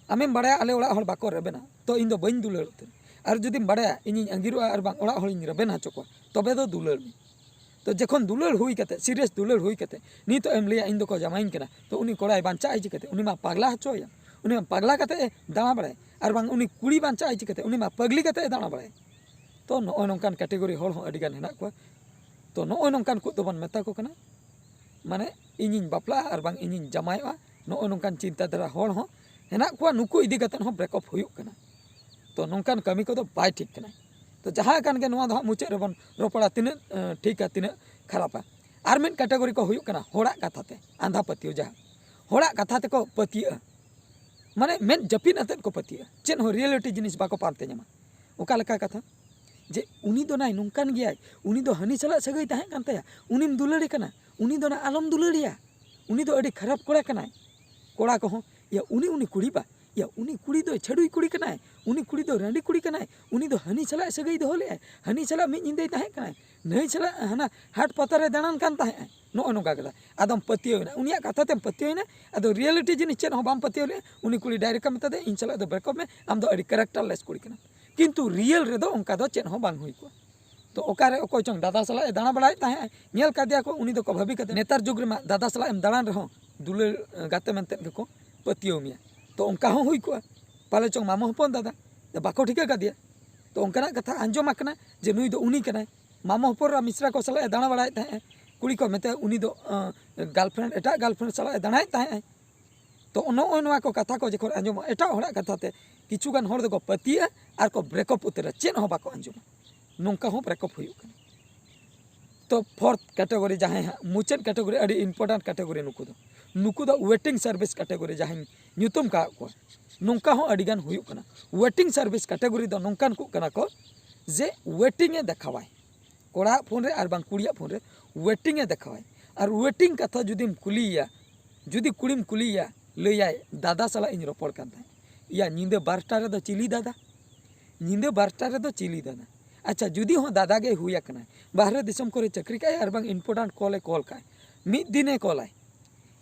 ᱟᱢᱮᱢ ᱵᱟᱲᱟᱭᱟ ᱟᱞᱮ ᱚᱲᱟᱜ ᱦᱚᱲ ᱵᱟᱠᱚ ᱨᱮᱵᱮᱱᱟ, ᱛᱚ ᱤᱧ ᱫᱚ ᱵᱟᱹᱧ ᱫᱩᱞᱟᱹᱲ ᱩᱛᱟᱹᱨ᱾ ᱟᱨ ᱡᱩᱫᱤᱢ ᱵᱟᱲᱟᱭᱟ ᱤᱧᱤᱧ ᱟᱸᱜᱤᱨᱚᱜᱼᱟ ᱟᱨ ᱵᱟᱝ ᱚᱲᱟᱜ ᱦᱚᱲᱤᱧ ᱨᱮᱵᱮᱱ ᱦᱚᱪᱚ ᱠᱚᱣᱟ, ᱛᱚᱵᱮ ᱫᱚ ᱫᱩᱞᱟᱹᱲ ᱢᱮ᱾ ᱛᱚ ᱡᱚᱠᱷᱚᱱ ᱫᱩᱞᱟᱹᱲ ᱦᱩᱭ ᱠᱟᱛᱮ, serious ᱫᱩᱞᱟᱹᱲ ᱦᱩᱭ ᱠᱟᱛᱮ ᱱᱤᱛᱚᱜ ᱮᱢ ᱞᱟᱹᱭᱟ, "ᱤᱧ ᱫᱚᱠᱚ ᱡᱟᱶᱟᱭᱤᱧ ᱠᱟᱱᱟ", ᱛᱚ ᱩᱱᱤ ᱠᱚᱲᱟᱭ ᱵᱟᱧᱪᱟᱜᱼᱟᱭ ᱪᱤᱠᱟᱹᱛᱮ? ᱩᱱᱤ ᱢᱟ ᱯᱟᱜᱽᱞᱟ ᱦᱚᱪᱚᱭᱟᱢ, ᱩᱱᱤ ᱢᱟ ᱯᱟᱜᱽᱞᱟ ᱠᱟᱛᱮ ᱮ ᱫᱟᱬᱟ ᱵᱟᱲᱟᱭᱟ᱾ ᱟᱨ ᱵᱟᱝ ᱩᱱᱤ ᱠᱩᱲᱤ ᱵᱟᱧᱪᱟᱜᱼᱟᱭ ᱪᱤᱠᱟᱹᱛᱮ? ᱩᱱᱤ ᱢᱟ ᱯᱟᱜᱽᱞᱤ ᱠᱟᱛᱮ ᱮ ᱫᱟᱬᱟ ᱵᱟᱲᱟᱭᱟ᱾ ᱛᱚ ᱱᱚᱜᱼᱚᱭ ᱱᱚᱝᱠᱟᱱ category ᱦᱚᱲ ᱦᱚᱸ ᱟᱹᱰᱤᱜᱟᱱ ᱦᱮᱱᱟᱜ ᱠᱚᱣᱟ᱾ ᱛᱚ ᱱᱚᱜᱼᱚᱭ ᱱᱚᱝᱠᱟᱱ ᱠᱚ ᱫᱚᱵᱚᱱ ᱢᱮᱛᱟ ᱠᱚ ᱠᱟᱱᱟ, ᱢᱟᱱᱮ, "ᱤᱧᱤᱧ ᱵᱟᱯᱞᱟᱜᱼᱟ ᱟᱨ ᱵᱟᱝ ᱤᱧᱤᱧ ᱡᱟᱢᱟᱭᱚᱜᱼᱟ", ᱱᱚᱜᱼᱚᱭ ᱱᱚᱝᱠᱟᱱ ᱪᱤᱱᱛᱟᱹ ᱫᱷᱟᱨᱟ ᱦᱚᱲ ᱦᱚᱸ ᱦᱮᱱᱟᱜ ᱠᱚᱣᱟ᱾ ᱱᱩᱠᱩ ᱤᱫᱤ ᱠᱟᱛᱮ ᱦᱚᱸ break up ᱦᱩᱭᱩᱜ ᱠᱟᱱᱟ᱾ ᱛᱚ ᱱᱚᱝᱠᱟᱱ ᱠᱟᱹᱢᱤ ᱠᱚᱫᱚ ᱵᱟᱭ ᱴᱷᱤᱠ ᱠᱟᱱᱟ᱾ ᱛᱚ ᱡᱟᱦᱟᱸ ᱠᱟᱱ ᱜᱮ, ᱱᱚᱣᱟ ᱫᱚ ᱦᱟᱸᱜ ᱢᱩᱪᱟᱹᱫ ᱨᱮᱵᱚᱱ ᱨᱚᱯᱚᱲᱟ, ᱛᱤᱱᱟᱹᱜ, ᱮᱸ, ᱴᱷᱤᱠᱟ, ᱛᱤᱱᱟᱹᱜ ᱠᱷᱟᱨᱟᱯᱟ᱾ ᱟᱨ ᱢᱤᱫ category ᱠᱚ ᱦᱩᱭᱩᱜ ᱠᱟᱱᱟ ᱦᱚᱲᱟᱜ ᱠᱟᱛᱷᱟ ᱛᱮ ᱟᱸᱫᱷᱟ ᱯᱟᱹᱛᱭᱟᱹᱣ, ᱡᱟᱦᱟᱸ ᱦᱚᱲᱟᱜ ᱠᱟᱛᱷᱟ ᱛᱮᱠᱚ ᱯᱟᱹᱛᱭᱟᱹᱜᱼᱟ, ᱢᱟᱱᱮ ᱢᱮᱫ ᱡᱟᱹᱯᱤᱫ ᱟᱛᱮᱫ ᱠᱚ ᱯᱟᱹᱛᱭᱟᱹᱜᱼᱟ, ᱪᱮᱫ ᱦᱚᱸ reality ᱡᱤᱱᱤᱥ ᱵᱟᱠᱚ ᱯᱟᱱᱛᱮ ᱧᱟᱢᱟ᱾ ᱚᱠᱟ ᱞᱮᱠᱟ ᱠᱟᱛᱷᱟ? ᱡᱮ ᱩᱱᱤ ᱫᱚ ᱱᱟᱭ ᱱᱚᱝᱠᱟᱱ ᱜᱮᱭᱟᱭ, ᱩᱱᱤ ᱫᱚ ᱦᱟᱹᱱᱤ ᱥᱟᱞᱟᱜ ᱥᱟᱹᱜᱟᱹᱭ ᱛᱟᱦᱮᱸ ᱠᱟᱱ ᱛᱟᱭᱟ, ᱩᱱᱤᱢ ᱫᱩᱞᱟᱹᱲᱮ ᱠᱟᱱᱟ, ᱩᱱᱤ ᱫᱚ ᱱᱟ ᱟᱞᱚᱢ ᱫᱩᱞᱟᱹᱲᱮᱭᱟ, ᱩᱱᱤ ᱫᱚ ᱟᱹᱰᱤ ᱠᱷᱟᱨᱟᱯ ᱠᱚᱲᱟ ᱠᱟᱱᱟᱭ᱾ ᱠᱚᱲᱟ ᱠᱚᱦᱚᱸ, ᱭᱟ ᱩᱱᱤ, ᱩᱱᱤ ᱠᱩᱲᱤ ᱵᱟ, ᱭᱟ ᱩᱱᱤ ᱠᱩᱲᱤ ᱫᱚ ᱪᱷᱟᱹᱰᱩᱭ ᱠᱩᱲᱤ ᱠᱟᱱᱟᱭ, ᱩᱱᱤ ᱠᱩᱲᱤ ᱫᱚ ᱨᱟᱺᱰᱤ ᱠᱩᱲᱤ ᱠᱟᱱᱟᱭ, ᱩᱱᱤ ᱫᱚ ᱦᱟᱹᱱᱤ ᱥᱟᱞᱟᱜ ᱥᱟᱹᱜᱟᱹᱭ ᱫᱚᱦᱚ ᱞᱮᱫᱟᱭ, ᱦᱟᱹᱱᱤ ᱥᱟᱞᱟᱜ ᱢᱤᱫ ᱧᱤᱫᱟᱹᱭ ᱛᱟᱦᱮᱸ ᱠᱟᱱᱟᱭ, ᱱᱟᱹᱭ ᱥᱟᱞᱟᱜ ᱦᱟᱱᱟ ᱦᱟᱴ ᱯᱟᱛᱟ ᱨᱮ ᱫᱟᱬᱟᱱ ᱠᱟᱱ ᱛᱟᱦᱮᱸᱜ ᱟᱭ᱾ ᱱᱚᱜᱼᱚ ᱱᱚᱝᱠᱟ ᱠᱟᱛᱷᱟ᱾ ᱟᱫᱚᱢ ᱯᱟᱹᱛᱭᱟᱹᱣ ᱮᱱᱟ, ᱩᱱᱤᱭᱟᱜ ᱠᱟᱛᱷᱟ ᱛᱮᱢ ᱯᱟᱹᱛᱭᱟᱹᱣ ᱮᱱᱟ᱾ ᱟᱫᱚ reality ᱡᱤᱱᱤᱥ ᱪᱮᱫ ᱦᱚᱸ ᱵᱟᱢ ᱯᱟᱹᱛᱭᱟᱹᱣ ᱞᱮᱫᱼᱟ᱾ ᱩᱱᱤ ᱠᱩᱲᱤ direct ᱮ ᱢᱮᱛᱟ ᱫᱮᱭᱟ, "ᱤᱧ ᱥᱟᱞᱟᱜ ᱫᱚ break up ᱢᱮ, ᱟᱢ ᱫᱚ ᱟᱹᱰᱤ characterless ᱠᱩᱲᱤ ᱠᱟᱱᱟᱢ᱾" ᱠᱤᱱᱛᱩ real ᱨᱮᱫᱚ ᱚᱱᱠᱟ ᱫᱚ ᱪᱮᱫ ᱦᱚᱸ ᱵᱟᱝ ᱦᱩᱭ ᱠᱚᱜᱼᱟ᱾ ᱛᱚ ᱚᱠᱟᱨᱮ ᱚᱠᱚᱭ ᱪᱚᱝ ᱫᱟᱫᱟ ᱥᱟᱞᱟᱜ ᱮ ᱫᱟᱬᱟ ᱵᱟᱲᱟᱭᱮᱫ ᱛᱟᱦᱮᱸᱜ, ᱧᱮᱞ ᱠᱟᱫᱮᱭᱟ ᱠᱚ, ᱩᱱᱤ ᱫᱚᱠᱚ ᱵᱷᱟᱹᱵᱤ ᱠᱟᱫᱮ᱾ ᱱᱮᱛᱟᱨ ᱡᱩᱜᱽ ᱨᱮᱢᱟ ᱫᱟᱫᱟ ᱥᱟᱞᱟᱜ ᱮᱢ ᱫᱟᱬᱟᱱ ᱨᱮᱦᱚᱸ, ᱫᱩᱞᱟᱹᱲ, ᱮ, ᱜᱟᱛᱮ ᱢᱮᱱᱛᱮ ᱜᱮᱠᱚ ᱯᱟᱹᱛᱭᱟᱹᱣ ᱢᱮᱭᱟ᱾ ᱛᱚ ᱚᱱᱠᱟ ᱦᱚᱸ ᱦᱩᱭ ᱠᱚᱜᱼᱟ, ᱯᱟᱞᱮ ᱪᱚᱝ ᱢᱟᱢᱚ ᱦᱚᱯᱚᱱ ᱫᱟᱫᱟ ᱵᱟᱠᱚ ᱴᱷᱤᱠᱟᱹ ᱠᱟᱫᱮᱭᱟ᱾ ᱛᱚ ᱚᱱᱠᱟᱱᱟᱜ ᱠᱟᱛᱷᱟ ᱟᱸᱡᱚᱢ ᱟᱠᱟᱱᱟ ᱡᱮ ᱱᱩᱭ ᱫᱚ ᱩᱱᱤ ᱠᱟᱱᱟᱭ, ᱢᱟᱢᱚ ᱦᱚᱯᱚᱱ ᱨᱟ ᱢᱤᱥᱨᱟ ᱠᱚ ᱥᱟᱞᱟᱜ ᱮ ᱫᱟᱬᱟ ᱵᱟᱲᱟᱭᱮᱫ ᱛᱟᱦᱮᱸᱜᱼᱟ᱾ ᱠᱩᱲᱤ ᱠᱚ ᱢᱮᱛᱟᱭᱟ, "ᱩᱱᱤ ᱫᱚ, ᱟᱸ, girlfriend, ᱮᱴᱟᱜ girlfriend ᱥᱟᱞᱟᱜ ᱮ ᱫᱟᱬᱟᱭᱮᱫ ᱛᱟᱦᱮᱸᱜᱼᱟᱭ᱾" ᱛᱚ ᱱᱚᱜᱼᱚᱭ ᱱᱚᱣᱟ ᱠᱚ ᱠᱟᱛᱷᱟ ᱠᱚ ᱡᱚᱠᱷᱚᱱ ᱟᱸᱡᱚᱢᱚᱜᱼᱟ, ᱮᱴᱟᱜ ᱦᱚᱲᱟᱜ ᱠᱟᱛᱷᱟ ᱛᱮ, ᱠᱤᱪᱷᱩ ᱜᱟᱱ ᱦᱚᱲ ᱫᱚᱠᱚ ᱯᱟᱹᱛᱭᱟᱹᱜᱼᱟ ᱟᱨ ᱠᱚ break up ᱩᱛᱟᱹᱨᱟ, ᱪᱮᱫ ᱦᱚᱸ ᱵᱟᱠᱚ ᱟᱸᱡᱚᱢᱟ᱾ ᱱᱚᱝᱠᱟ ᱦᱚᱸ break up ᱦᱩᱭᱩᱜ ᱠᱟᱱᱟ᱾ ᱛᱚ fourth category, ᱡᱟᱦᱟᱸᱭ ᱦᱟᱸᱜ ᱢᱩᱪᱟᱹᱫ category, ᱟᱹᱰᱤ important category ᱱᱩᱠᱩ ᱫᱚ, ᱱᱩᱠᱩ ᱫᱚ waiting service category ᱡᱟᱦᱟᱸᱧ ᱧᱩᱛᱩᱢ ᱠᱟᱜ ᱠᱚᱣᱟ᱾ ᱱᱚᱝᱠᱟ ᱦᱚᱸ ᱟᱹᱰᱤ ᱜᱟᱱ ᱦᱩᱭᱩᱜ ᱠᱟᱱᱟ᱾ Waiting service category ᱫᱚ ᱱᱚᱝᱠᱟᱱ ᱠᱚ ᱠᱟᱱᱟ ᱠᱚ ᱡᱮ waiting ᱮ ᱫᱮᱠᱷᱟᱣᱟᱭ, ᱠᱚᱲᱟᱣᱟᱜ ᱯᱷᱳᱱ ᱨᱮ ᱟᱨ ᱵᱟᱝ ᱠᱩᱲᱤᱭᱟᱜ ᱯᱷᱳᱱ ᱨᱮ waiting ᱮ ᱫᱮᱠᱷᱟᱣᱟᱭ᱾ ᱟᱨ waiting ᱠᱟᱛᱷᱟ ᱡᱩᱫᱤᱢ ᱠᱩᱞᱤᱭᱮᱭᱟ, ᱡᱩᱫᱤ ᱠᱩᱲᱤᱢ ᱠᱩᱞᱤᱭᱮᱭᱟ, ᱞᱟᱹᱭᱟᱭ, "ᱫᱟᱫᱟ ᱥᱟᱞᱟᱜ ᱤᱧ ᱨᱚᱯᱚᱲ ᱠᱟᱱ ᱛᱟᱦᱮᱸᱫ, ᱤᱭᱟ ᱧᱤᱫᱟᱹ ᱵᱟᱨᱚᱴᱟ ᱨᱮᱫᱚ ᱪᱤᱞᱤ ᱫᱟᱫᱟ? ᱧᱤᱫᱟᱹ ᱵᱟᱨᱚᱴᱟ ᱨᱮᱫᱚ ᱪᱤᱞᱤ ᱫᱟᱫᱟ?" ᱟᱪᱪᱷᱟ, ᱡᱩᱫᱤ ᱦᱚᱸ ᱫᱟᱫᱟ ᱜᱮᱭ ᱦᱩᱭ ᱟᱠᱟᱱᱟᱭ, ᱵᱟᱦᱨᱮ ᱫᱤᱥᱚᱢ ᱠᱚᱨᱮ ᱪᱟᱹᱠᱨᱤ ᱠᱟᱜᱼᱟᱭ ᱟᱨ ᱵᱟᱝ important call ᱮ call ᱠᱟᱜᱼᱟᱭ, ᱢᱤᱫ ᱫᱤᱱᱮ ᱠᱚᱞᱟᱭ,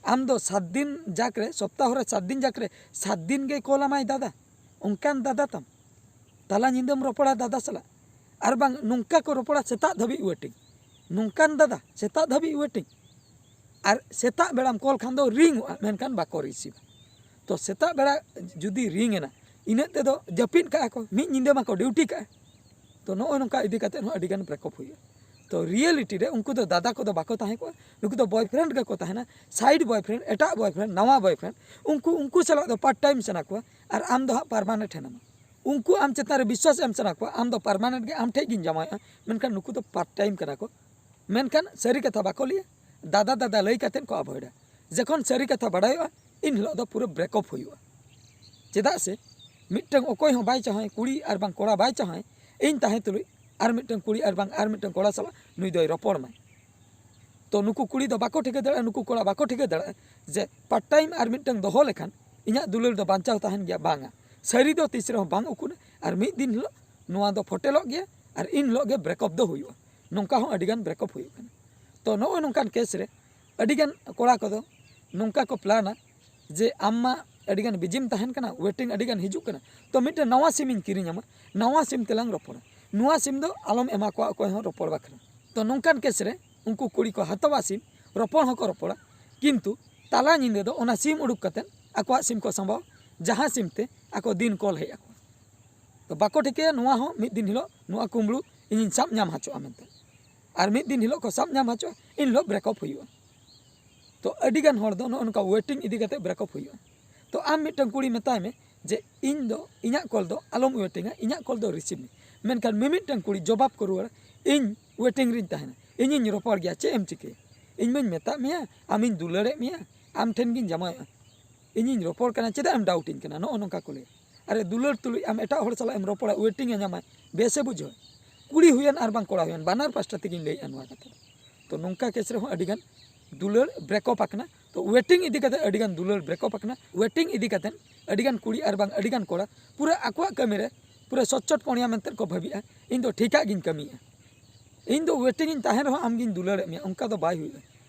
ᱟᱢ ᱫᱚ ᱥᱟᱛ ᱫᱤᱱ ᱡᱟᱠ ᱨᱮ, ᱥᱚᱯᱛᱟᱦᱚ ᱨᱮ ᱥᱟᱛ ᱫᱤᱱ ᱡᱟᱠ ᱨᱮ ᱥᱟᱛ ᱫᱤᱱ ᱜᱮᱭ ᱠᱚᱞ ᱟᱢᱟᱭ ᱫᱟᱫᱟ, ᱚᱱᱠᱟᱱ ᱫᱟᱫᱟ ᱛᱟᱢ᱾ ᱛᱟᱞᱟ ᱧᱤᱫᱟᱹᱢ ᱨᱚᱯᱚᱲᱟ ᱫᱟᱫᱟ ᱥᱟᱞᱟᱜ, ᱟᱨ ᱵᱟᱝ ᱱᱚᱝᱠᱟ ᱠᱚ ᱨᱚᱯᱚᱲᱟ ᱥᱮᱛᱟᱜ ᱫᱷᱟᱹᱵᱤᱡ waiting, ᱱᱚᱝᱠᱟᱱ ᱫᱟᱫᱟ ᱥᱮᱛᱟᱜ ᱫᱷᱟᱹᱵᱤᱡ waiting᱾ ᱟᱨ ᱥᱮᱛᱟᱜ ᱵᱮᱲᱟᱢ ᱠᱚᱞ ᱠᱷᱟᱱ ᱫᱚ ᱨᱤᱝᱚᱜᱼᱟ, ᱢᱮᱱᱠᱷᱟᱱ ᱵᱟᱠᱚ receiveᱟ᱾ ᱛᱚ ᱥᱮᱛᱟᱜ ᱵᱮᱲᱟ ᱡᱩᱫᱤ ᱨᱤᱝ ᱮᱱᱟ, ᱤᱱᱟᱹᱜ ᱛᱮᱫᱚ ᱡᱟᱹᱯᱤᱫ ᱠᱟᱜᱼᱟ ᱠᱚ, ᱢᱤᱫ ᱧᱤᱫᱟᱹ ᱢᱟᱠᱚ duty ᱠᱟᱜᱼᱟ᱾ ᱛᱚ ᱱᱚᱜᱼᱚᱭ ᱱᱚᱝᱠᱟ ᱤᱫᱤ ᱠᱟᱛᱮᱫ ᱦᱚᱸ ᱟᱹᱰᱤᱜᱟᱱ break up ᱦᱩᱭᱩᱜᱼᱟ᱾ ᱛᱚ reality ᱨᱮ ᱩᱱᱠᱩ ᱫᱚ ᱫᱟᱫᱟ ᱠᱚᱫᱚ ᱵᱟᱠᱚ ᱛᱟᱦᱮᱸ ᱠᱚᱜᱼᱟ, ᱱᱩᱠᱩ ᱫᱚ boyfriend ᱜᱮᱠᱚ ᱛᱟᱦᱮᱱᱟ, side boyfriend, ᱮᱴᱟᱜ boyfriend, ᱱᱟᱣᱟ boyfriend᱾ ᱩᱱᱠᱩ, ᱩᱱᱠᱩ ᱥᱟᱞᱟᱜ ᱫᱚ part time ᱥᱟᱱᱟ ᱠᱚᱣᱟ ᱟᱨ ᱟᱢ ᱫᱚ ᱦᱟᱸᱜ permanent ᱦᱮᱱᱟᱢᱟ᱾ ᱩᱱᱠᱩ ᱟᱢ ᱪᱮᱛᱟᱱ ᱨᱮ ᱵᱤᱥᱣᱟᱥ ᱮᱢ ᱥᱟᱱᱟ ᱠᱚᱣᱟ, ᱟᱢ ᱫᱚ permanent ᱜᱮ ᱟᱢ ᱴᱷᱮᱡ ᱜᱤᱧ ᱡᱟᱶᱟᱭᱚᱜᱼᱟ, ᱢᱮᱱᱠᱷᱟᱱ ᱱᱩᱠᱩ ᱫᱚ part time ᱠᱟᱱᱟ ᱠᱚ᱾ ᱢᱮᱱᱠᱷᱟᱱ ᱥᱟᱹᱨᱤ ᱠᱟᱛᱷᱟ ᱵᱟᱠᱚ ᱞᱟᱹᱭᱟ, ᱫᱟᱫᱟ ᱫᱟᱫᱟ ᱞᱟᱹᱭ ᱠᱟᱛᱮᱫ ᱠᱚ avoidᱟ᱾ ᱡᱚᱠᱷᱚᱱ ᱥᱟᱹᱨᱤ ᱠᱟᱛᱷᱟ ᱵᱟᱲᱟᱭᱚᱜᱼᱟ, ᱤᱱ ᱦᱤᱞᱳᱜ ᱫᱚ ᱯᱩᱨᱟᱹ break up ᱦᱩᱭᱩᱜᱼᱟ᱾ ᱪᱮᱫᱟᱜ ᱥᱮ ᱢᱤᱫᱴᱟᱝ ᱚᱠᱚᱭ ᱦᱚᱸ ᱵᱟᱭ ᱪᱟᱦᱟᱣᱟ, ᱠᱩᱲᱤ ᱟᱨ ᱵᱟᱝ ᱠᱚᱲᱟ ᱵᱟᱭ ᱪᱟᱦᱟᱣᱟ ᱤᱧ ᱛᱟᱦᱮᱸ ᱛᱩᱞᱩᱡ ᱟᱨ ᱢᱤᱫᱴᱟᱝ ᱠᱩᱲᱤ ᱟᱨ ᱵᱟᱝ ᱟᱨ ᱢᱤᱫᱴᱟᱝ ᱠᱚᱲᱟ ᱥᱟᱞᱟᱜ ᱱᱩᱭ ᱫᱚᱭ ᱨᱚᱯᱚᱲ ᱢᱟᱭ᱾ ᱛᱚ ᱱᱩᱠᱩ ᱠᱩᱲᱤ ᱫᱚ ᱵᱟᱠᱚ ᱴᱷᱤᱠᱟᱹ ᱫᱟᱲᱮᱭᱟᱜᱼᱟ, ᱱᱩᱠᱩ ᱠᱚᱲᱟ ᱵᱟᱠᱚ ᱴᱷᱤᱠᱟᱹ ᱫᱟᱲᱮᱭᱟᱜᱼᱟ ᱡᱮ part time ᱟᱨ ᱢᱤᱫᱴᱟᱝ ᱫᱚᱦᱚ ᱞᱮᱠᱷᱟᱱ ᱤᱧᱟᱹᱜ ᱫᱩᱞᱟᱹᱲ ᱫᱚ ᱵᱟᱧᱪᱟᱣ ᱛᱟᱦᱮᱱ ᱜᱮᱭᱟ, ᱵᱟᱝᱟ, ᱥᱟᱹᱨᱤ ᱫᱚ ᱛᱤᱥ ᱨᱮᱦᱚᱸ ᱵᱟᱝ ᱩᱠᱩᱱᱟ᱾ ᱟᱨ ᱢᱤᱫ ᱫᱤᱱ ᱦᱤᱞᱳᱜ ᱱᱚᱣᱟ ᱫᱚ ᱯᱷᱚᱴᱮᱞᱚᱜ ᱜᱮᱭᱟ ᱟᱨ ᱤᱱ ᱦᱤᱞᱳᱜ ᱜᱮ break up ᱫᱚ ᱦᱩᱭᱩᱜᱼᱟ᱾ ᱱᱚᱝᱠᱟ ᱦᱚᱸ ᱟᱹᱰᱤᱜᱟᱱ break up ᱦᱩᱭᱩᱜ ᱠᱟᱱᱟ᱾ ᱛᱚ ᱱᱚᱜᱼᱚᱭ ᱱᱚᱝᱠᱟᱱ case ᱨᱮ ᱟᱹᱰᱤᱜᱟᱱ ᱠᱚᱲᱟ ᱠᱚᱫᱚ ᱱᱚᱝᱠᱟ ᱠᱚ ᱯᱞᱟᱱᱟ ᱡᱮ ᱟᱢ ᱢᱟ ᱟᱹᱰᱤᱜᱟᱱ ᱵᱤᱡᱤᱢ ᱛᱟᱦᱮᱱ ᱠᱟᱱᱟ, waiting ᱟᱹᱰᱤᱜᱟᱱ ᱦᱤᱡᱩᱜ ᱠᱟᱱᱟ, ᱛᱚ ᱢᱤᱫᱴᱮᱱ ᱱᱟᱣᱟ ᱥᱤᱢ ᱤᱧ ᱠᱤᱨᱤᱧ ᱟᱢᱟ, ᱱᱟᱣᱟ ᱥᱤᱢ ᱛᱮᱞᱟᱝ ᱨᱚᱯᱚᱲᱟ᱾ ᱱᱚᱣᱟ ᱥᱤᱢ ᱫᱚ ᱟᱞᱚᱢ ᱮᱢᱟ ᱠᱚᱣᱟ ᱚᱠᱚᱭ ᱦᱚᱸ ᱨᱚᱯᱚᱲ ᱵᱟᱠᱷᱨᱟ᱾ ᱛᱚ ᱱᱚᱝᱠᱟᱱ case ᱨᱮ ᱩᱱᱠᱩ ᱠᱩᱲᱤ ᱠᱚ ᱦᱟᱛᱟᱣᱟ ᱥᱤᱢ, ᱨᱚᱯᱚᱲ ᱦᱚᱸᱠᱚ ᱨᱚᱯᱚᱲᱟ, ᱠᱤᱱᱛᱩ ᱛᱟᱞᱟ ᱧᱤᱫᱟᱹ ᱫᱚ ᱚᱱᱟ ᱥᱤᱢ ᱩᱰᱩᱠ ᱠᱟᱛᱮᱫ ᱟᱠᱚᱣᱟᱜ ᱥᱤᱢ ᱠᱚ ᱥᱟᱢᱵᱟᱣᱟ, ᱡᱟᱦᱟᱸ ᱥᱤᱢ ᱛᱮ ᱟᱠᱚ ᱫᱤᱱ ᱠᱚᱞ ᱦᱮᱡ ᱟᱠᱚᱣᱟ᱾ ᱛᱚ ᱵᱟᱠᱚ ᱴᱷᱤᱠᱟᱹᱭᱟ ᱱᱚᱣᱟ ᱦᱚᱸ ᱢᱤᱫ ᱫᱤᱱ ᱦᱤᱞᱳᱜ ᱱᱚᱣᱟ ᱠᱩᱢᱵᱽᱲᱩ ᱤᱧᱤᱧ ᱥᱟᱵ ᱧᱟᱢ ᱦᱚᱪᱚᱜᱼᱟ ᱢᱮᱱᱛᱮ᱾ ᱟᱨ ᱢᱤᱫ ᱫᱤᱱ ᱦᱤᱞᱳᱜ ᱠᱚ ᱥᱟᱵ ᱧᱟᱢ ᱦᱚᱪᱚᱜᱼᱟ, ᱤᱱ ᱦᱤᱞᱳᱜ break up ᱦᱩᱭᱩᱜᱼᱟ᱾ ᱛᱚ ᱟᱹᱰᱤ ᱜᱟᱱ ᱦᱚᱲ ᱫᱚ ᱱᱚᱜᱼᱚ ᱱᱚᱝᱠᱟ waiting ᱤᱫᱤ ᱠᱟᱛᱮ break up ᱦᱩᱭᱩᱜᱼᱟ᱾ ᱛᱚ ᱟᱢ ᱢᱤᱫᱴᱟᱝ ᱠᱩᱲᱤ ᱢᱮᱛᱟᱭ ᱢᱮ, ᱡᱮ ᱤᱧ ᱫᱚ ᱤᱧᱟᱹᱜ ᱠᱚᱞ ᱫᱚ ᱟᱞᱚᱢ ᱳᱭᱮᱴᱤᱝᱟ, ᱤᱧᱟᱹᱜ ᱠᱚᱞ ᱫᱚ ᱨᱤᱥᱤᱵᱷ ᱢᱮ᱾ ᱢᱮᱱᱠᱷᱟᱱ ᱢᱤᱢᱤᱫᱴᱟᱝ ᱠᱩᱲᱤ ᱡᱚᱵᱟᱵ ᱠᱚ ᱨᱩᱣᱟᱹᱲᱟ, "ᱤᱧ ᱳᱭᱮᱴᱤᱝ ᱨᱤᱧ ᱛᱟᱦᱮᱱᱟ, ᱤᱧᱤᱧ ᱨᱚᱯᱚᱲ ᱜᱮᱭᱟ, ᱪᱮᱫ ᱮᱢ ᱪᱤᱠᱟᱹᱭᱟ? ᱤᱧ ᱢᱟᱧ ᱢᱮᱛᱟᱜ ᱢᱮᱭᱟ, ᱟᱢᱤᱧ ᱫᱩᱞᱟᱹᱲᱮᱫ ᱢᱮᱭᱟ, ᱟᱢ ᱴᱷᱮᱱ ᱜᱤᱧ ᱡᱟᱶᱟᱭᱚᱜᱼᱟ, ᱤᱧᱤᱧ ᱨᱚᱯᱚᱲ ᱠᱟᱱᱟ, ᱪᱮᱫᱟᱜ ᱮᱢ ᱰᱟᱣᱩᱴᱤᱧ ᱠᱟᱱᱟ?" ᱱᱚᱜᱼᱚ ᱱᱚᱝᱠᱟ ᱠᱚ ᱞᱟᱹᱭᱟ᱾ ᱟᱨᱮ, ᱫᱩᱞᱟᱹᱲ ᱛᱩᱞᱩᱡ ᱟᱢ ᱮᱴᱟᱜ ᱦᱚᱲ ᱥᱟᱞᱟᱜ ᱮᱢ ᱨᱚᱯᱚᱲᱟ, ᱳᱭᱮᱴᱤᱝ ᱮ ᱧᱟᱢᱟᱭ, ᱵᱮᱥᱮ ᱵᱩᱡᱷᱟᱹᱣᱟ? ᱠᱩᱲᱤ ᱦᱩᱭᱮᱱ ᱟᱨ ᱵᱟᱝ ᱠᱚᱲᱟ ᱦᱩᱭᱮᱱ, ᱵᱟᱱᱟᱨ ᱯᱟᱥᱴᱟ ᱛᱮᱜᱤᱧ ᱞᱟᱹᱭᱮᱫᱼᱟ ᱱᱚᱣᱟ ᱠᱟᱛᱷᱟ ᱫᱚ᱾ ᱛᱚ ᱱᱚᱝᱠᱟ ᱠᱮᱥ ᱨᱮᱦᱚᱸ ᱟᱹᱰᱤᱜᱟᱱ ᱫᱩᱞᱟᱹᱲ ᱵᱨᱮᱠᱚᱯ ᱟᱠᱟᱱᱟ᱾ ᱛᱚ ᱳᱭᱮᱴᱤᱝ ᱤᱫᱤ ᱠᱟᱛᱮ ᱟᱹᱰᱤᱜᱟᱱ ᱫᱩᱞᱟᱹᱲ ᱵᱨᱮᱠᱚᱯ ᱟᱠᱟᱱᱟ᱾ ᱳᱭᱮᱴᱤᱝ ᱤᱫᱤ ᱠᱟᱛᱮ ᱟᱹᱰᱤᱜᱟᱱ ᱠᱩᱲᱤ ᱟᱨ ᱵᱟᱝ ᱟᱹᱰᱤᱜᱟᱱ ᱠᱚᱲᱟ ᱯᱩᱨᱟᱹ ᱟᱠᱚᱣᱟᱜ ᱠᱟᱹᱢᱤ ᱨᱮ ᱯᱩᱨᱟᱹ ᱥᱚᱪᱪᱚᱴ ᱯᱚᱬᱭᱟ ᱢᱮᱱᱛᱮ ᱠᱚ ᱵᱷᱟᱹᱵᱤᱜᱼᱟ, "ᱤᱧ ᱫᱚ ᱴᱷᱤᱠᱟᱜ ᱜᱤᱧ ᱠᱟᱹᱢᱤᱭᱮᱫᱼᱟ, ᱤᱧ ᱫᱚ ᱳᱭᱮᱴᱤᱝ ᱤᱧ ᱛᱟᱦᱮᱱ ᱨᱮᱦᱚᱸ ᱟᱢᱜᱤᱧ ᱫᱩᱞᱟᱹᱲᱮᱫ ᱢᱮᱭᱟ", ᱚᱱᱠᱟ ᱫᱚ ᱵᱟᱭ ᱦᱩᱭᱩᱜᱼᱟ᱾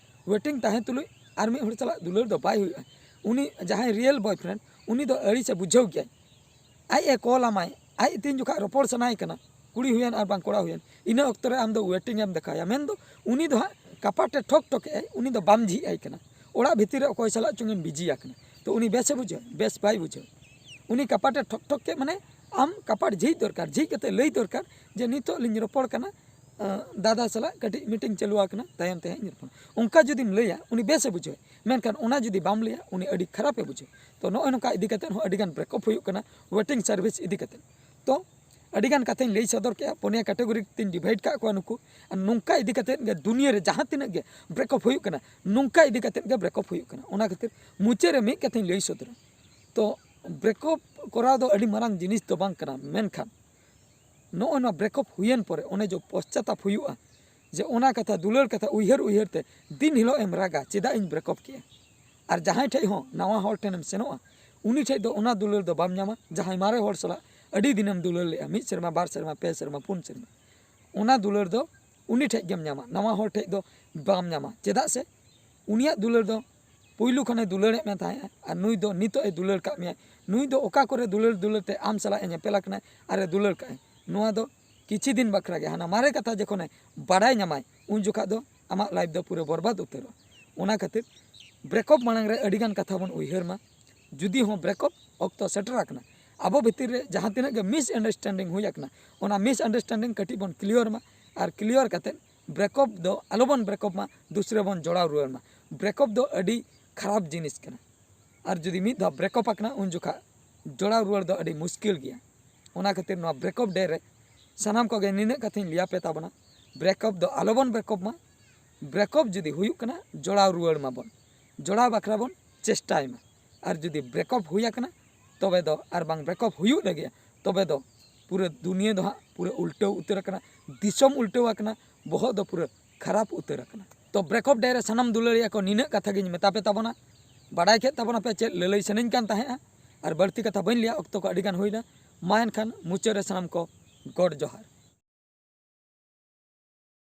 ᱳᱭᱮᱴᱤᱝ ᱛᱟᱦᱮᱸ ᱛᱩᱞᱩᱡ ᱟᱨ ᱢᱤᱫ ᱦᱚᱲ ᱥᱟᱞᱟᱜ ᱫᱩᱞᱟᱹᱲ ᱫᱚ ᱵᱟᱭ ᱦᱩᱭᱩᱜᱼᱟ᱾ ᱩᱱᱤ ᱡᱟᱦᱟᱸᱭ ᱨᱤᱭᱮᱞ ᱵᱚᱭᱯᱷᱨᱮᱱᱰ, ᱩᱱᱤ ᱫᱚ ᱟᱹᱲᱤᱥᱮ ᱵᱩᱡᱷᱟᱹᱣ ᱜᱮᱭᱟᱭ᱾ ᱟᱡ ᱮ ᱠᱚᱞ ᱟᱢᱟᱭ, ᱟᱡ ᱛᱤᱱ ᱡᱚᱠᱷᱟᱜ ᱨᱚᱯᱚᱲ ᱥᱟᱱᱟᱭᱮ ᱠᱟᱱᱟ, ᱠᱩᱲᱤ ᱦᱩᱭᱮᱱ ᱟᱨ ᱵᱟᱝ ᱠᱚᱲᱟ ᱦᱩᱭᱮᱱ, ᱤᱱᱟᱹ ᱚᱠᱛᱚ ᱨᱮ ᱟᱢ ᱫᱚ ᱳᱭᱮᱴᱤᱝ ᱮᱢ ᱫᱮᱠᱷᱟᱣᱟ᱾ ᱢᱮᱱᱫᱚ ᱩᱱᱤ ᱫᱚ ᱦᱟᱸᱜ ᱠᱟᱯᱟᱴ ᱮ ᱴᱷᱚᱠ ᱴᱷᱚᱠᱮᱜ ᱟᱭ, ᱩᱱᱤ ᱫᱚ ᱵᱟᱢ ᱡᱷᱤᱡ ᱟᱭ ᱠᱟᱱᱟ, ᱚᱲᱟᱜ ᱵᱷᱤᱛᱤᱨ ᱨᱮ ᱚᱠᱚᱭ ᱥᱟᱞᱟᱜ ᱪᱚᱝ ᱮᱢ ᱵᱤᱡᱤ ᱟᱠᱟᱱᱟ᱾ ᱛᱚ ᱩᱱᱤ ᱵᱮᱥᱮ ᱵᱩᱡᱷᱟᱹᱣᱟ? ᱵᱮᱥ ᱵᱟᱭ ᱵᱩᱡᱷᱟᱹᱣᱟ᱾ ᱩᱱᱤ ᱠᱟᱯᱟᱴ ᱮ ᱴᱷᱚᱠ ᱴᱷᱚᱠ ᱠᱮᱫ, ᱢᱟᱱᱮ ᱟᱢ ᱠᱟᱯᱟᱴ ᱡᱷᱤᱡ ᱫᱚᱨᱠᱟᱨ, ᱡᱷᱤᱡ ᱠᱟᱛᱮ ᱞᱟᱹᱭ ᱫᱚᱨᱠᱟᱨ ᱡᱮ, "ᱱᱤᱛᱚᱜ ᱞᱤᱧ ᱨᱚᱯᱚᱲ ᱠᱟᱱᱟ, ᱟᱸ, ᱫᱟᱫᱟ ᱥᱟᱞᱟᱜ ᱠᱟᱹᱴᱤᱡ ᱢᱤᱴᱤᱝ ᱪᱟᱹᱞᱩ ᱟᱠᱟᱱᱟ, ᱛᱟᱭᱚᱢ ᱛᱮ ᱦᱟᱸᱜ ᱤᱧ ᱨᱚᱯᱚᱲᱟ", ᱚᱱᱠᱟ ᱡᱩᱫᱤᱢ ᱞᱟᱹᱭᱟ, ᱩᱱᱤ ᱵᱮᱥᱮ ᱵᱩᱡᱷᱟᱹᱣᱟ᱾ ᱢᱮᱱᱠᱷᱟᱱ ᱚᱱᱟ ᱡᱩᱫᱤ ᱵᱟᱢ ᱞᱟᱹᱭᱟ, ᱩᱱᱤ ᱟᱹᱰᱤ ᱠᱷᱟᱨᱟᱯᱮ ᱵᱩᱡᱷᱟᱹᱣᱟ᱾ ᱛᱚ ᱱᱚᱜᱼᱚᱭ ᱱᱚᱝᱠᱟ ᱤᱫᱤ ᱠᱟᱛᱮ ᱦᱚᱸ ᱟᱹᱰᱤᱜᱟᱱ ᱵᱨᱮᱠᱚᱯ ᱦᱩᱭᱩᱜ ᱠᱟᱱᱟ ᱳᱭᱮᱴᱤᱝ ᱥᱟᱨᱵᱷᱤᱥ ᱤᱫᱤ ᱠᱟᱛᱮ᱾ ᱛᱚ ᱟᱹᱰᱤᱜᱟᱱ ᱠᱟᱛᱷᱟᱧ ᱞᱟᱹᱭ ᱥᱚᱫᱚᱨ ᱠᱮᱜᱼᱟ, ᱯᱩᱱᱭᱟ ᱠᱮᱴᱮᱜᱚᱨᱤ ᱛᱤᱧ ᱰᱤᱵᱷᱟᱭᱤᱰ ᱠᱟᱜ ᱠᱚᱣᱟ ᱱᱩᱠᱩ᱾ ᱟᱨ ᱱᱚᱝᱠᱟ ᱤᱫᱤ ᱠᱟᱛᱮ ᱜᱮ ᱫᱩᱱᱤᱭᱟᱹ ᱨᱮ ᱡᱟᱦᱟᱸ ᱛᱤᱱᱟᱹᱜ ᱜᱮ ᱵᱨᱮᱠᱚᱯ ᱦᱩᱭᱩᱜ ᱠᱟᱱᱟ, ᱱᱚᱝᱠᱟ ᱤᱫᱤ ᱠᱟᱛᱮ ᱜᱮ ᱵᱨᱮᱠᱚᱯ ᱦᱩᱭᱩᱜ ᱠᱟᱱᱟ᱾ ᱚᱱᱟ ᱠᱷᱟᱹᱛᱤᱨ ᱢᱩᱪᱟᱹᱫ ᱨᱮ ᱢᱤᱫ ᱠᱟᱛᱷᱟᱧ ᱞᱟᱹᱭ ᱥᱚᱫᱚᱨᱟ᱾ ᱛᱚ ᱵᱨᱮᱠᱚᱯ ᱠᱚᱨᱟᱣ ᱫᱚ ᱟᱹᱰᱤ ᱢᱟᱨᱟᱝ ᱡᱤᱱᱤᱥ ᱫᱚ ᱵᱟᱝ ᱠᱟᱱᱟ, ᱢᱮᱱᱠᱷᱟᱱ ᱱᱚᱜᱼᱚᱭ ᱱᱚᱣᱟ ᱵᱨᱮᱠᱚᱯ ᱦᱩᱭᱮᱱ ᱯᱚᱨᱮ ᱚᱱᱮ ᱡᱮ ᱯᱚᱥᱪᱟᱛᱟᱯ ᱦᱩᱭᱩᱜᱼᱟ, ᱡᱮ ᱚᱱᱟ ᱠᱟᱛᱷᱟ ᱫᱩᱞᱟᱹᱲ ᱠᱟᱛᱷᱟ ᱩᱭᱦᱟᱹᱨ ᱩᱭᱦᱟᱹᱨ ᱛᱮ ᱫᱤᱱ ᱦᱤᱞᱳᱜ ᱮᱢ ᱨᱟᱜᱟ, "ᱪᱮᱫᱟᱜ ᱤᱧ ᱵᱨᱮᱠᱚᱯ ᱠᱮᱜᱼᱟ?" ᱟᱨ ᱡᱟᱦᱟᱸᱭ ᱴᱷᱮᱡ ᱦᱚᱸ ᱱᱟᱣᱟ ᱦᱚᱲ ᱴᱷᱮᱱᱮᱢ ᱥᱮᱱᱚᱜᱼᱟ, ᱩᱱᱤ ᱴᱷᱮᱡ ᱫᱚ ᱚᱱᱟ ᱫᱩᱞᱟᱹᱲ ᱫᱚ ᱵᱟᱢ ᱧᱟᱢᱟ᱾ ᱡᱟᱦᱟᱸᱭ ᱢᱟᱨᱮ ᱦᱚᱲ ᱥᱟᱞᱟᱜ ᱟᱹᱰᱤ ᱫᱤᱱᱮᱢ ᱫᱩᱞᱟᱹᱲ ᱞᱮᱜᱼᱟ, ᱢᱤᱫ ᱥᱮᱨᱢᱟ, ᱵᱟᱨ ᱥᱮᱨᱢᱟ, ᱯᱮ ᱥᱮᱨᱢᱟ, ᱯᱩᱱ ᱥᱮᱨᱢᱟ, ᱚᱱᱟ ᱫᱩᱞᱟᱹᱲ ᱫᱚ ᱩᱱᱤ ᱴᱷᱮᱡ ᱜᱮᱢ ᱧᱟᱢᱟ, ᱱᱟᱣᱟ ᱦᱚᱲ ᱴᱷᱮᱡ ᱫᱚ ᱵᱟᱢ ᱧᱟᱢᱟ᱾ ᱪᱮᱫᱟᱜ ᱥᱮ ᱩᱱᱤᱭᱟᱜ ᱫᱩᱞᱟᱹᱲ ᱫᱚ ᱯᱩᱭᱞᱩ ᱠᱷᱚᱱᱮ ᱫᱩᱞᱟᱹᱲᱮᱫ ᱢᱮ ᱛᱟᱦᱮᱸᱜᱼᱟ, ᱟᱨ ᱱᱩᱭ ᱫᱚ ᱱᱤᱛᱚᱜ ᱮ ᱫᱩᱞᱟᱹᱲ ᱠᱟᱜ ᱢᱮᱭᱟ᱾ ᱱᱩᱭ ᱫᱚ ᱚᱠᱟ ᱠᱚᱨᱮ ᱫᱩᱞᱟᱹᱲ ᱫᱩᱞᱟᱹᱲ ᱛᱮ ᱟᱢ ᱥᱟᱞᱟᱜ ᱮ ᱧᱮᱯᱮᱞ ᱟᱠᱟᱱᱟ ᱟᱨ ᱮ ᱫᱩᱞᱟᱹᱲ ᱠᱟᱜᱼᱟᱭ, ᱱᱚᱣᱟ ᱫᱚ ᱠᱤᱪᱷᱤ ᱫᱤᱱ ᱵᱟᱠᱷᱨᱟ ᱜᱮ᱾ ᱦᱟᱱᱟ ᱢᱟᱨᱮ ᱠᱟᱛᱷᱟ ᱡᱚᱠᱷᱚᱱᱮ ᱵᱟᱰᱟᱭ ᱧᱟᱢᱟᱭ, ᱩᱱ ᱡᱚᱠᱷᱟᱜ ᱫᱚ ᱟᱢᱟᱜ ᱞᱟᱭᱤᱯᱷ ᱫᱚ ᱯᱩᱨᱟᱹ ᱵᱚᱨᱵᱟᱫ ᱩᱛᱟᱹᱨᱚᱜᱼᱟ᱾ ᱚᱱᱟ ᱠᱷᱟᱹᱛᱤᱨ ᱵᱨᱮᱠᱚᱯ ᱢᱟᱲᱟᱝ ᱨᱮ ᱟᱹᱰᱤᱜᱟᱱ ᱠᱟᱛᱷᱟ ᱵᱚᱱ ᱩᱭᱦᱟᱹᱨ ᱢᱟ᱾ ᱡᱩᱫᱤ ᱦᱚᱸ ᱵᱨᱮᱠᱚᱯ ᱚᱠᱛᱚ ᱥᱮᱴᱮᱨ ᱟᱠᱟᱱᱟ, ᱟᱵᱚ ᱵᱷᱤᱛᱤᱨ ᱨᱮ ᱡᱟᱦᱟᱸ ᱛᱤᱱᱟᱹᱜ ᱜᱮ ᱢᱤᱥᱟᱱᱰᱟᱨᱥᱴᱮᱱᱰᱤᱝ ᱦᱩᱭ ᱟᱠᱟᱱᱟ, ᱚᱱᱟ ᱢᱤᱥᱟᱱᱰᱟᱨᱥᱴᱮᱱᱰᱤᱝ ᱠᱟᱹᱴᱤᱡ ᱵᱚᱱ ᱠᱞᱤᱭᱟᱨ ᱢᱟ᱾ ᱟᱨ ᱠᱞᱤᱭᱟᱨ ᱠᱟᱛᱮᱫ ᱵᱨᱮᱠᱚᱯ ᱫᱚ ᱟᱞᱚᱵᱚᱱ ᱵᱨᱮᱠᱚᱯ ᱢᱟ, ᱫᱩᱥᱨᱟᱹ ᱵᱚᱱ ᱡᱚᱲᱟᱣ ᱨᱩᱣᱟᱹᱲ ᱢᱟ᱾ ᱵᱨᱮᱠᱚᱯ ᱫᱚ ᱟᱹᱰᱤ ᱠᱷᱟᱨᱟᱯ ᱡᱤᱱᱤᱥ ᱠᱟᱱᱟ᱾ ᱟᱨ ᱡᱩᱫᱤ ᱢᱤᱫ ᱫᱷᱟᱣ ᱵᱨᱮᱠᱚᱯ ᱟᱠᱟᱱᱟ, ᱩᱱ ᱡᱚᱠᱷᱟᱜ ᱡᱚᱲᱟᱣ ᱨᱩᱣᱟᱹᱲ ᱫᱚ ᱟᱹᱰᱤ ᱢᱩᱥᱠᱤᱞ ᱜᱮᱭᱟ᱾ ᱚᱱᱟ ᱠᱷᱟᱹᱛᱤᱨ ᱱᱚᱣᱟ breakup day ᱨᱮ ᱥᱟᱱᱟᱢ ᱠᱚᱜᱮ ᱱᱤᱱᱟᱹᱜ ᱠᱟᱛᱷᱟᱧ ᱞᱟᱹᱭᱟᱯᱮ ᱛᱟᱵᱚᱱᱟ, breakup ᱫᱚ ᱟᱞᱚᱵᱚᱱ breakup ᱢᱟ᱾ Breakup ᱡᱩᱫᱤ ᱦᱩᱭᱩᱜ ᱠᱟᱱᱟ, ᱡᱚᱲᱟᱣ ᱨᱩᱣᱟᱹᱲ ᱢᱟᱵᱚᱱ, ᱡᱚᱲᱟᱣ ᱵᱟᱠᱷᱨᱟ ᱵᱚᱱ ᱪᱮᱥᱴᱟᱭ ᱢᱟ᱾ ᱟᱨ ᱡᱩᱫᱤ breakup ᱦᱩᱭ ᱟᱠᱟᱱᱟ, ᱛᱚᱵᱮ ᱫᱚ, ᱟᱨ ᱵᱟᱝ breakup ᱦᱩᱭᱩᱜ ᱞᱟᱹᱜᱤᱫ, ᱛᱚᱵᱮ ᱫᱚ ᱯᱩᱨᱟᱹ ᱫᱩᱱᱤᱭᱟᱹ ᱫᱚ ᱦᱟᱸᱜ ᱯᱩᱨᱟᱹ ᱩᱞᱴᱟᱹᱣ ᱩᱛᱟᱹᱨ ᱟᱠᱟᱱᱟ, ᱫᱤᱥᱚᱢ ᱩᱞᱴᱟᱹᱣ ᱟᱠᱟᱱᱟ, ᱵᱚᱦᱚᱜ ᱫᱚ ᱯᱩᱨᱟᱹ ᱠᱷᱟᱨᱟᱯ ᱩᱛᱟᱹᱨ ᱟᱠᱟᱱᱟ᱾ ᱛᱚ, breakup day ᱨᱮ ᱥᱟᱱᱟᱢ ᱫᱩᱞᱟᱹᱲᱤᱭᱟᱹ ᱠᱚ ᱱᱤᱱᱟᱹᱜ ᱠᱟᱛᱷᱟ ᱜᱤᱧ ᱢᱮᱛᱟ ᱯᱮ ᱛᱟᱵᱚᱱᱟ᱾ ᱵᱟᱲᱟᱭ ᱠᱮᱫ ᱛᱟᱵᱚᱱᱟ ᱯᱮ ᱪᱮᱫ ᱞᱟᱹᱞᱟᱹᱭ ᱥᱟᱱᱟᱧ ᱠᱟᱱ ᱛᱟᱦᱮᱸᱜᱼᱟ, ᱟᱨ ᱵᱟᱹᱲᱛᱤ ᱠᱟᱛᱷᱟ ᱵᱟᱹᱧ ᱞᱟᱹᱭᱟ, ᱚᱠᱛᱚ ᱠᱚ ᱟᱹᱰᱤ ᱜᱟᱱ ᱦᱩᱭᱱᱟ᱾ ᱢᱟ ᱮᱱᱠᱷᱟᱱ ᱢᱩᱪᱟᱹᱫ ᱨᱮ ᱥᱟᱱᱟᱢ ᱠᱚ ᱜᱚᱰ ᱡᱚᱦᱟᱨ᱾